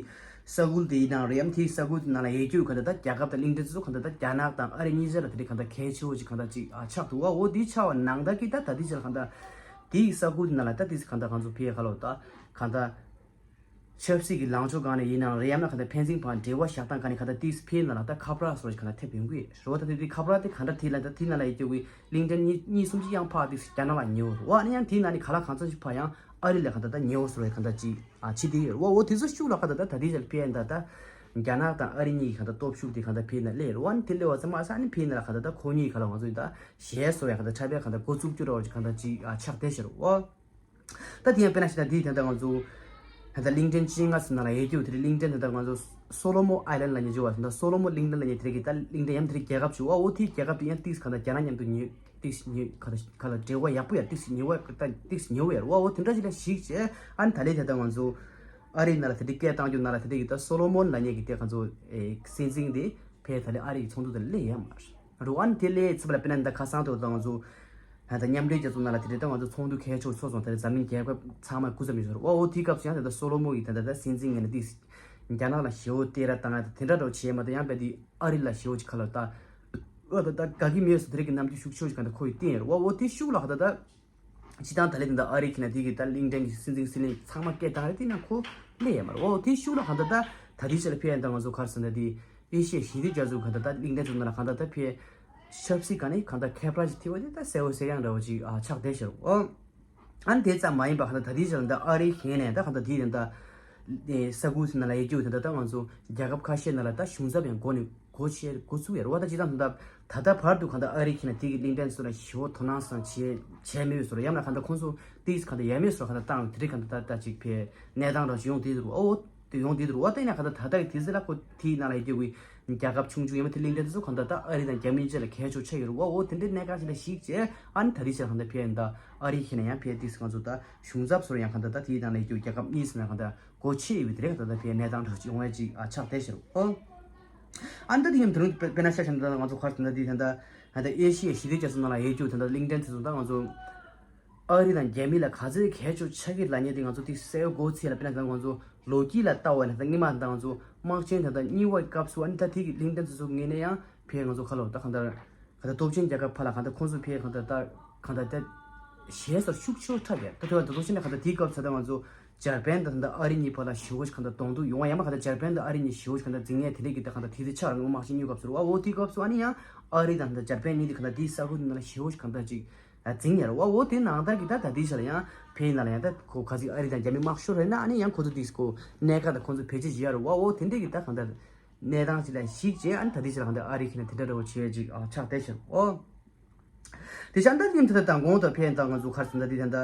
ས་ཁུལ་དེའི་ནང་རེད་ཡམ་དེའི་ས་ཁུལ་དེ་ནང་ལ་ཡོད་རྒྱུ་གང་ལྟར་ད་རྒྱལ་ཁབ་དང་གླིང་ཕྲན་དེ་ཚོ་གང་ལྟར་ད་རྒྱ་ནག་དང་ཨ་རི་གཉིས་ཆར་ལ་དེ་འདྲའི་གང་ལྟར་གལ་ཆེ་བོ་ཅིག་གང་ལྟར་ཅིག་ཨ་ཆགས་འདུག་བ། འོ་དེའི་ཆ་བ་ནང་ལྟར་གི་ད་ད་ལྟའི་ཆར་གང་ལྟར་དེའི་ས་ཁུལ་དེ་ནང་ལ་ད་དེ་གང་ལྟར་གང་ཚོ་ཕེ་ཁ་ལོ་ད་གང་ལྟར་ཆབ་སྲིད་ཀྱི་ལངས་ཕྱོགས་སྒང་ནས་ཡིན་ནའང་རེད་ཡམ་ན་གང་ལྟར་ཕན་ཚུན་བར་འབྲེལ་བ་བཞག་སྟངས་སྒང་ནས་གང་ལྟར་དེ་ཕེའི་ནང་ལ་ད་ཁ་པར་སོགས་ཀྱི་གང་ལྟར་ཐེབས་ཡོང་གི་རེད་བ། ད་དེ་དེ་ཁ་པར་དེ་གང་འདྲ་དེ་ལ་ད་དེ་ནང་ལ་ཡོད་རྒྱུ་གི་གླིང་ཕྲན་གཉིས་གཉིས་གསུམ་ཅིག་ཡང་ཕར་དེ་རྒྱ་ནག་ལ་ཉེ་བོ་རེད་བ། ཨ་ནི་ཡང་དེའི་ནང་ནས་ག་ལ་གང་འཚམ་ཞིག་ཕར་ཡང་ཨ་རི་ལ་གང་ལྟར་ད་ཉེ་བོ་བཟོ་བའི་གང་ལྟར་ཅིག་ཨ་བྱེད་དེ་ཡོད་རེད་བ། འོ་དེ་ཚོ་ཤུགས་ལ་གང་ལྟར་ད་ད་དེ་ལ་ཕེ་ཡང་ད་ད་རྒྱ་ནག་དང་ཨ་རི་གཉིས་ཀྱི་གང་ལྟར་སྟོབས་ཤུགས་དེ་གང་ལྟར་ཕེའི་ནང་སླེབས་རེད་བ། ཨ་ནི་དེ་སླེབས་པ་ཙམ་མ་ཟད་ཨ་ནི་ཕེའི་ནང་ལ་གང་ལྟར་ད་ཁོ་གཉིས་ག་ལ་ང་ཚོ་ད་ཞལ་བཟོ་བའི་གང་ལྟར་འཁྲབ་པའི་གང་ལྟར་འགོ་བཙུགས་རྒྱུ་འདྲ་བོ་ཅིག་གང་ལྟར་ཅིག་ཨ་ཆགས་བསྡད་ཤག་རེད་བ། ད་དེ་ཡང་དཔེར་ན་ཞིག་ད་དེའི་དེ་འདྲ་ང་ཚོ་ད་ལྟ་གླིང་ཕྲན་བཅོ་ལྔ་ཟེར་ན་ལ་ཡོད་རྒྱུ་དེ་རེད། གླིང་ཕྲན་དེ་འདྲ་ང་ཚོ་སོ་ལོ་མོ་ཨའི་ལན་ལ་ཉེ་རྒྱུ་བ་ད་སོ་ལོ་མོ་གླིང་ཕྲན་ལ་ཉེ་དེ་རེད་གི། ད་གླིང་ཕྲན་ཡང་དེ་རེད་རྒྱལ་ཁབ་ཅིག་བ། འོ་དེའི་རྒྱལ་ཁབ་དེ་ཡང་ཏིག་ག་ད་རྒྱ་ནག་མཉམ་དུ་ཉེ་ཏིག་ཉེ་ག་ད་ག་ལ་འབྲེལ་བ་ཡག་པོ་ཡ་ཏིག་ཉེ་བ་ད་ཏིག་ཉེ་བ་ཡ་རེད་བ། འོ་དེ་འདྲ་ཞིག་ལ་གཞིགས་བྱས་ཨ་ནི་ད་ལྟའི་དེ་འདྲ་ང་ཚོ་ཨ་རིའི་ནང་ལ་དེ་འདྲའི་སྐད་བཏང་རྒྱུ་ནང་ལ་དེ་འདྲའི་གི་ད་སོ་ལོ་མོན་ལ་ཉེ་གི་དེ་ང་ཚོ་ཨེ་སྲིད་འཛིན་དེ་ཕེ་ད་ལྟའི་ཨ་རི་གི་ཚོགས་འདུ་དེ་སླེབས་ཡ་མ་རེད། རུ་ཨན་དེ་ལས་ཚིག་ལ་དཔེར་ན་འདི་ཁ་སང་དུ་དང་ཚོ་ད་མཉམ་འབྲེལ་རྒྱལ་ཚོགས་ནང་ལ་དེ་རིང་ད་ང་ཚོ་ཚོགས་འདུ་གལ་ཆེ་ཚོགས་སོང་། དེ་རིང་འཛམ་གླིང་རྒྱལ་ཁབ་ཚང་མ་སྐུ་ཚབ་མི་ཚོར་ཨོ་ཨོ་དེའི་སྐབས་སུ་ཡང་ད་ལྟ་སོ་ལོ་མོ་ཡིས་ད་ལྟ་ད་སྲིད་འཛིན་ངོས་ནས་ཏིག་རྒྱ་ནག་ལ་ཞེ་བོ་སྟེར་ར་བཏང་ཡ་དེ་འདྲ་འདྲ་བྱས་མ་ད་ཡང་བས་དེ་ཨ་རི་ལ་ཞེ་བོ་ཅིག་ཁ་ལ་ད་ཨོ་ད་ད་དགའ་གི་མེད་སོ། དེ་རིང་གི་རྣམ་འགྱུར་ཤུགས་ཆེ་བོ་ཅིག་ག་ད་ཁོ་ཡིས་བསྟན་ཡོད་རེད་ཨོ་ཨོ་དེ་ཤུགས་ལ་ཁ་ད་ད། སྤྱི་བཏང་ད་ལན་དེ་འདྲ་ཨ་རི་ཁྱེད་ན་དེ་གི་ད་གླིང་ཕྲན་གྱི་སྲིད་འཛིན་སྲིད་བློན་ཚང་མ་སྐད་བཏང་རེད། དེ་ན་ཁོ་ལས་ཡ་མ་རེད། འོ་དེ་ཤུགས་ལ་གང་ལྟར་ད་ད་དེ་ཆ་ལ་ཕེ་ཡ་ད་ང་ཚོ་གར་སོང་ད་དེ་ཨེ་ཤི་ཡ་ཞི་བདེ་རྒྱ་མཚོ་གང་ལྟར་ད་གླིང་ཕྲན་ཚོ་ན་ལ་གང་ལྟར་ད་ཕེ་ཆབ་སྲིད་ག་ནས་གང་ལྟར་ཁྱད་པར་ཞིག་ཐེབས་པ་དེ་ད་གསལ་བོ་གསལ་ཡང་འདྲ་བོ་ཅིག་ཨ་ཆགས་བསྡད་ཤག་འོ། ཨ་ནི་དེ་ཙམ་མ་ཡིན་པ་གང་ལྟར་ད་དེ་ཆ་ལ་ད་ཨ་རི་ཁྱེད་ནས་ད་གང་ལྟར་དེ་ད་ད་ས་ཁུལ་ཚོ་ན་ལ་ཡ་རྒྱུ་ད་ད་ད་ང་ཚོ་རྒྱལ་ཁབ་ཁ་ཤས་ན་ལ་ད་གཞུང་ཚབ་ཡང་འགོ་ནས། སྒོ་ཕྱེ་འགོ་ཚུགས་ཡ་རེད་བ། ད་ཅི་ཙམ་ད་ད་ལྟ་བར་དུ་གང་ལྟར་ཨ་རི་ཁྱེད་ན་དེ་གི་གླིང་ཕྲན་ཚོ་ལ་ཞེ་བོ་དོ་སྣང་སང་བྱས་བྱས་མེད་བཟོ་ར་ཡང་ན་གང་ལྟར་ཁོང་ཚོ་ཏིས་གང་ལྟར་ཡ་མེད་བཟོ་ར་གང་ལྟར་བཏང་དེ་རིགས་གང་ལྟར་ད་ད་ཅིག་ཕེ་གནས་སྟངས་རང་ཞིག་ཡོང་དེ་རུ་ཨོ་དེ་ཡོང་དེ་རུ་ཨོ་དེ་ན་གང་ལྟར་ད་ལྟ་གི་དུས་ཚོད་ལ་ཁོ་དེའི་ནང་ལ་ཡ་གི་བའི་རྒྱལ་ཁབ་ཆུང་ཆུང་ཡ་མ་དེ་གླིང་ཕྲན་དེ་ཚོ་གང་ལྟར་ད་ཨ་རི་དང་རྒྱ་མི་བཅས་ལ་གལ་ཆེ་ཆགས་ཡོད་རུ་ཨོ་ཨོ་དེ་འདྲའི་གནས་སྟངས་ཅིག་ལ་གཞིགས་བྱས་ཨ་ནི་ད་རིགས་ཆ་གང་ལྟར་ཕེ་ཡ་ད་ཨ་རི་ཁྱེད་ན་ཡང་ཕེ་ཏིས་གང་ཚོ་ད་གཞུང་ཚབ་ཚོར་ཡང་གང་ལྟར་ད་དེའི་ནང་ལ་ཡ་གི་རྒྱལ་ཁབ་གཉིས་སུ་ན་གང་ལྟར། སྒོ་ཕྱེ་ཡོད་པའི་དེ་རིང་ད་ལྟ་དེའི་གནས་སྟངས་འདྲ་ཅིག་ཡོང་བ་ཅིག་ཨ་ཆགས་བསྡད་ཤག་ཨོ། ཨ་ནི་ད་དེ་ཡིན་དེ་རིང་དཔེར་ན་ཤ་ཞིམ་ད་ང་ཚོ་ཁར་ད་ལྟ་དེ་ད་ལྟ་ད་ལྟ་ཨེ་ཤི་ཡའི་ཞི་བདེ་རྒྱ་མཚོ་ནང་ལ་ཡོད་རྒྱུ་ད་ལྟ་གླིང་ཕྲན་དེ་ཚོ་ད་ང་ཚོ་ཨ་རི་དང་རྒྱ་མི་ལ་ག་ཚོད་གལ་ཆེ་ཆགས་ཀྱི་ལ་ཉེ་དེ་ང་ཚོ་དེ་གསལ་པོ་སྒོ་ཕྱེ་ལ་དཔེར་ན་ད་ང་ཚོ་ལོ་རྒྱུས་ལ་ལྟ་བ་ན་ད་སྔོན་མ་ད་ང་ཚོ་དམག་ཆེན་ད་ལྟ་གཉིས་པའི་སྐབས་སུ་ཨ་ནི་ད་དེ་གི་གླིང་ཕྲན་དེ་ཚོ་ངོས་ནས་ཡང་ཕེ་ང་ཚོ་ཁ་ལོ་ད་གང་ལྟར། གང་ལྟར་སྟོབས་ཆེན་རྒྱལ་ཁབ་ཕར་ལ་གང་ལྟར་ཁོང་ཚོ་ཕེ་གང་ལྟར་ད་གང་ལྟར་ད་ཞེས་སོགས་ཤུགས་ཆེ་འཁྲབ་ཡ་ད་ཐོས་པ་ད་སྟོབས་ཆེན་ནས་གང་ལྟར་དེའི་སྐབས་ཚ་ད་ང་ཚོ་འཇར་པན་དང་ད་ཨ་རི་གཉིས་བར་ལ་ཞི་བོ་ཞིག་གང་ལྟར་གདོང་ཐུག་ཡོང་བ་ཡང་མ་གང་ལྟར་འཇར་པན་དང་ཨ་རི་གཉིས་ཞི་བོ་ཞིག་གང་ལྟར་འཛིང་ཡས་དེ་འདྲས་ཀྱི་ད་གང་ལྟར་དེ་དུས་ཆགས་རང་དམག་ཆེན་གཉིས་སྐབས་སུ་རུ་བ་འོ་དེའི་སྐབས་སུ་ཨ་ནི་ཡང་ཨ་རི་དང་ད་འཇར་པན་གཉིས་དེ་གང་ལྟར་དེའི་ས་ཁུལ་ནང་ལ་ཞི་བོ་ཞིག་གང་ལྟར་ཅིག་འཛིང་ཡ་རུ་བ་འོ་དེ་ནང་ལྟར་གྱི་ད་ད་དེའི་ཆ་ལ་ཡང་ཕེ་ཡིན་ན་ལ་ཡང་ད་ཁོ་ག་ཚིག་ཨ་རི་དང་རྒྱ་མི་དམག་ཤོར་རེད་ན་ཨ་ནི་ཡང་ཁོ་ཚོ་དེའི་སྐོར་གནད་འགག་དང་ཁོ་ཚོ་བེད་སྤྱོད་བྱེད་ཡ་རུ་བ་འོ་དེ་འདྲས་ཀྱི་ད་གང་ལྟར། གནས་སྟངས་ཅིག་ལ་གཞིགས་བྱས་ཨ་ནི་ད་ལྟའི་ཆར་གང་ལྟར་ཨ་རི་ཁྱེད་ན་དེ་འདྲ་འདྲ་བོ་བྱེད་ཅིག་ཨ་ཆགས་བསྡད་ཤག་ཨོ། དེ་བཞིན་ད་ནི་ད་ལྟ་དང་གོང་དུ་ཕེབས་ད་ང་ཚོ་གར་ཟིན་ད་དེ་ད་ལྟ་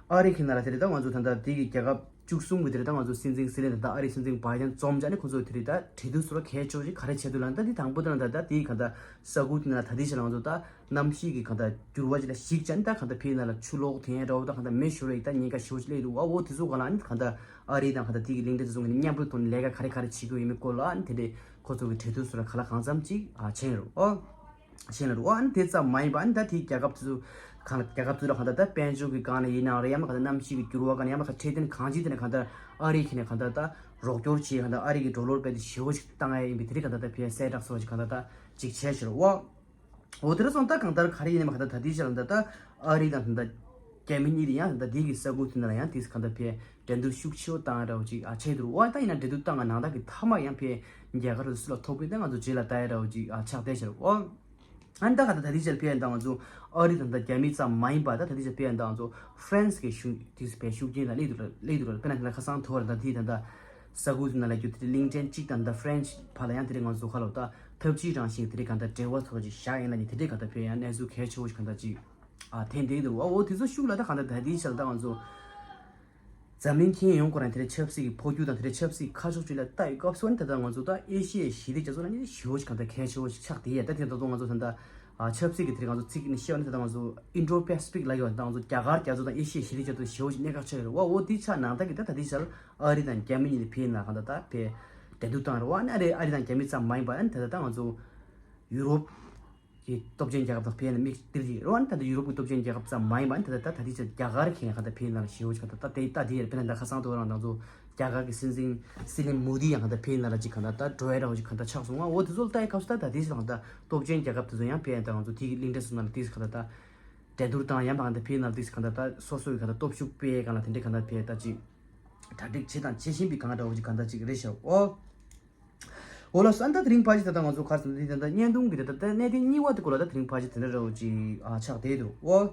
ཨ་རི་ཁྱེད་ན་ལ་དེ་རེད་ད་ང་ཚོ་ད་ལྟ་དེ་གི་རྒྱལ་ཁབ་ བཅུ་གསུམ་གྱི་དེ་རེད། ད་ང་ཚོ་སྲིད་འཛིན་སི་ལིན་དང་ད་ཨ་རིའི་སྲིད་འཛིན་བྷའི་ཌེན་འཛོམས་ཀྱང་ནི་ཁོ་ཚོ་དེ་རེད། ད་འབྲེལ་མཐུད་སུ་ར་གལ་ཆེ་བ་ཞིག་ག་རེ་བྱེད་འདུག་ལབ་ན། ད་དེ་གང་ལྟར་ས་ཁུལ་དེ་ན་ད་དེའི་གང་ལྟར་ས་ཁུལ་དེ་ན་ད་དེ་ཆ་ལ་ང་ཚོ་ད་གནམ་གཤིས་ཀྱི་གང་ལྟར་འགྱུར་བ་ཅིག་ལ་གཞིགས་ཀྱང་ནི་ད་གང་ལྟར་ཕེ་ན་ལ་ཆུ་ལོག་དེ་འདྲ་བོ་ད་གང་ལྟར་མེ་ཤོར་བའི་ད་ཉེན་ཁ་ཞེ་པོ་ཅིག་སླེབས་འདུག་བ། འོ་དེ་ཚོ་གང་ལ་ནི་གང་ལྟར་ཨ་རི་དང་གང་ལྟར་དེ་གི་གླེང་སྟེགས་དེ་ཚོ་གི་ནི་མཉམ་རུབ་ཐོག་ནས་ལས་ཀ་ག་རེ་ག་རེ་བྱེད་དགོས་ཡིན་མིན་སྐོར་ལ་ནི་དེ་འདྲའི་ཁོ་ཚོ་གི་འབྲེལ་མཐུད་སུ་ར་ག་ལ་གང་འཚམ་ཅིག་ཨ་བྱས་ཡོད་རེད། འོ། ཤེས་ན་རུ་ཨ་ནི་དེ་ཙམ་མ་ཡིན་པ་ཨ་ནི་ད་དེའི་རྒྱལ་ཁབ་དེ་ཚོ་གང་ལ་རྒྱལ་ཁབ་ཚོ་ལ་གང་ལྟར་ད་དཔལ་འབྱོར་གྱི་སྒང་ནས་ཡིན་ནའང་རེད། ཡང་མ་གང་ལྟར་གནམ་གཤིས་ཀྱི་འགྱུར་བ་སྒང་ནས་ཡང་མ་གང་ལྟར་འཕྲོད་བསྟེན་གང་ཅིའི་ཐད་ནས་གང་ལྟར་ཨ་རི་ཁྱེད་ནས་གང་ལྟར་ད་རོགས་སྐྱོར་བྱེད་གང་ལྟར་ཨ་རི་གི་ཌོ་ལར་དཔེ་དེ་ཞེ་པོ་ཞིག་བཏང་ཡ་ཡིན་པའི་དེ་རིགས་གང་ལྟར་ད་ཕེ་གསལ་བསྒྲགས་སོགས་ཀྱི་གང་ལྟར་ད་ཅིག་བྱས་ཤག་རུ་ཨ། འོ་དེ་ར་སོང་ད་གང་ལྟར་ག་རེ་ཡིན་ནའང་གང་ལྟར་ད་དེའི་ཆ་ལ་ད་ད་ཨ་རི་དང་ད་ད་རྒྱ་མི་གཉིས་དེ་ཡང་ད་ད་དེ་གི་ས་ཁུལ་དེ་ན་ལ་ཡང་དེ་གང་ལྟར་ཕེ་འགྲན་བསྡུར་ཤུགས་ཆེ་བོ་བཏང་ཡ་འདྲ་བོ་ཅིག་ཨ་བྱས་འདུག་རུ་ཨ། ད་ཡིན་ན་འགྲན་བསྡུར་བཏང་ང་ནང་ད་གི་མཐའ་མ་ཡང་ཕེ་རྒྱ་གར་དུ་སུ་ལ་ཐོབ་པའི་ད་ང་ཚོ་རྗེས་ལ་ལྟ་ཡ་འདྲ་བོ་ཅིག་ཨ་ཆགས་བསྡད་ཤག་རུ་ཨ། ཨ་ནི་ད་ག་ད་ད་དེ་ཆ་ལ་ཕེ་ཡ་ད་ང་ཚོ་ཨ་རི་དང་ད་རྒྱ་མི་ཙམ་མ་ཡིན་པ་ད་ད་དེ་ཆ་ལ་ཕེ་ཡ་ད་ང་ཚོ་ཧྥ་རན་སི་གི་ཤུགས་དེ་ཕེ་ཤུགས་རྐྱེན་ད་སླེབས་འདུག་ར་སླེབས་འདུག་ར། དཔེར་ན་ད་ཁ་སང་ཐོག་ར་ད་དེ་ད་ད་ས་ཁུལ་དེ་ན་ལ་རྒྱུ་དེ་གླིང་ཕྲན་གཅིག་དང་ད་ཧྥ་རན་སི་བར་ལ་ཡང་དེ་རིང་ང་ཚོ་ཁ་ལོ་ད་འཐབ་ཇུས་རང་བཞིན་དེ་རིགས་གང་ལྟར་འབྲེལ་བ་ཚོགས་ཅིག་བཞག་ཡིན་ན་ནི་དེ་འདྲའི་གང་ལྟར་ཕེ་ཡང་གནས་ཚུལ་གལ་ཆེ་བོ་ཞིག་གང་ལྟར་ཅིག་ཨ་ཐེན་དེ་འདུག་ཨ། འོ་དེ་ཚོ་ཤུགས་ལ་ད་གང་ལྟར་ད་དེའི་ཆ་ལ་ད་ང་ཚོ་འཛམ་གླིང་ཁྱེན་ཡོངས་ཁོ་རང་དེ་འདྲའི་ཆབ་སྲིད་ཀྱི་འཕོ་འགྱུར་དང་དེ་འདྲའི་ཆབ་སྲིད་ཁ་ཕྱོགས་ཅིག་ལ་ལྟ་ཡི་སྐབས་སུ་ནི་ད་ལྟ་ང་ཚོ་ད་ཨེ་ཤི་ཡའི་ཞི་བདེ་རྒྱ་མཚོ་ལ་ནི་ཞེ་བོ་ཞིག་གང་ལྟར་གལ་ཆེ་བོ་ཞིག་ཆགས་བསྡད་ཡ། ད་དེ་ད་དུང་ང་ཚོ་ད་ལྟ་ཨ་ཆབ་སྲིད་ཀྱི་དེ་རིང་ང་ཚོ་ཚིག་ནི་བཤད་པ་ནི་ད་ལྟ་ང་ཚོ་ཨིན་ཌོ་པེ་སི་ཕིག་ལབ་ཡོད་ད་ང་ཚོ་རྒྱ་གར་རྒྱ་མཚོ་དང་ཨེ་ཤི་ཡའི་ཞི་བདེ་རྒྱ་མཚོ་ཞེ་བོ་ཞིག་གནད་འགག་ཆགས་ཡོད་རེད་བ། འོ་དེ་ཆ་ནང་ད་གི་ད་ད་དེ་ཆ་ལ་ཨ་རི་དང་རྒྱ་མི་གཉིས་ནི་ཕེ་ཡིན་ན་གང་ལྟར་ད་ཕེ་འགྲན་བསྡུར་བཏང་རེད་བ། ཨ་ནི་ཨ་རི་ཨ་རི་དང་རྒྱ་མི་ཙམ་མ་ཡིན་པ་ཨ་ནི་ད་ལྟ་ད་ང་ཚོ་ཡུ་རོབ་ཀྱི་སྟོབས་ཆེན་རྒྱལ་ཁབ་དང་ཕེ་ཡིན་ན་དམིགས་སྟེ་རེད་བ། ཨ་ནི་ད་ལྟ་ཡུ་རོབ་ཀྱི་སྟོབས་ཆེན་རྒྱལ་ཁབ་ཙམ་མ་ཡིན་པ་ཨ་ནི་ད་ལྟ་ད་ད་དེ་ཆ་རྒྱ་གར་ཁེ་ཡང་གང་ལྟར་ཕེ་ཡིན་ན་ལ་ཞེ་བོ་ཞིག་གང་ལྟར་ད་དེ་ད་དེ་ཡར་ཕེ་ན་ད་ཁ་སང་དུ་རང་ད་ཚོ་རྒྱ་གར་གྱི་སྲིད་འཛིན་སི་ལིན་མོ་དི་ཡང་གང་ལྟར་ཕེ་ཡིན་ན་ལ་ཅིག་གང་ལྟར་ད་འགྲོ་ཡ་འདྲ་བོ་ཅིག་གང་ལྟར་ཆགས་སོང་བ། འོ་དེ་ཚོ་ལ་ལྟ་ཡི་སྐབས་སུ་ད་ད་དེ་ཆ་གང་ལྟར་སྟོབས་ཆེན་རྒྱལ་ཁབ་དེ་ཚོ་ཡང་ཕེ་ཡིན་ད་ང་ཚོ་དེ་གི་གླིང་ཕྲན་སོང་ན་ལ་དེ་གང་ལྟར་ད། འགྲན་བསྡུར་དང་ཡང་མང་དུ་ཕེབས་ན་དུས་གང་ལྟར་ད་སོ་སོའི་གང་ལྟར་སྟོབས་ཤུགས་སྤེལ་གང་ལ་དེ་འདྲའི་གང་ལྟར་ཕེབས་ད་ཅིག་གྲ་སྒྲིག་བྱེད་དང་བྱེད་བཞིན་པའི་གང་འདྲ་བོ་ཅིག་གང་ལྟར་ཅིག་རེད་ཤག་འོ། འོ་ལགས་སོ། ཨ་ནི་ད་དེ་རིང་ཕལ་ཆེར་ད་ལྟ་ང་ཚོ་ག་རེ་ཟེར་ན་དེ་ད་ལྟ་བརྙན་ཐུང་གི་དེ་ད་ལྟ་གནད་དོན་གཉིས་པ་དེ་སྐོར་ལ་ད་དེ་རིང་ཕལ་ཆེར་དེ་འདྲ་འདྲ་བོ་ཅིག་ཨ་ཆགས་བསྡད་འདུག་འོ།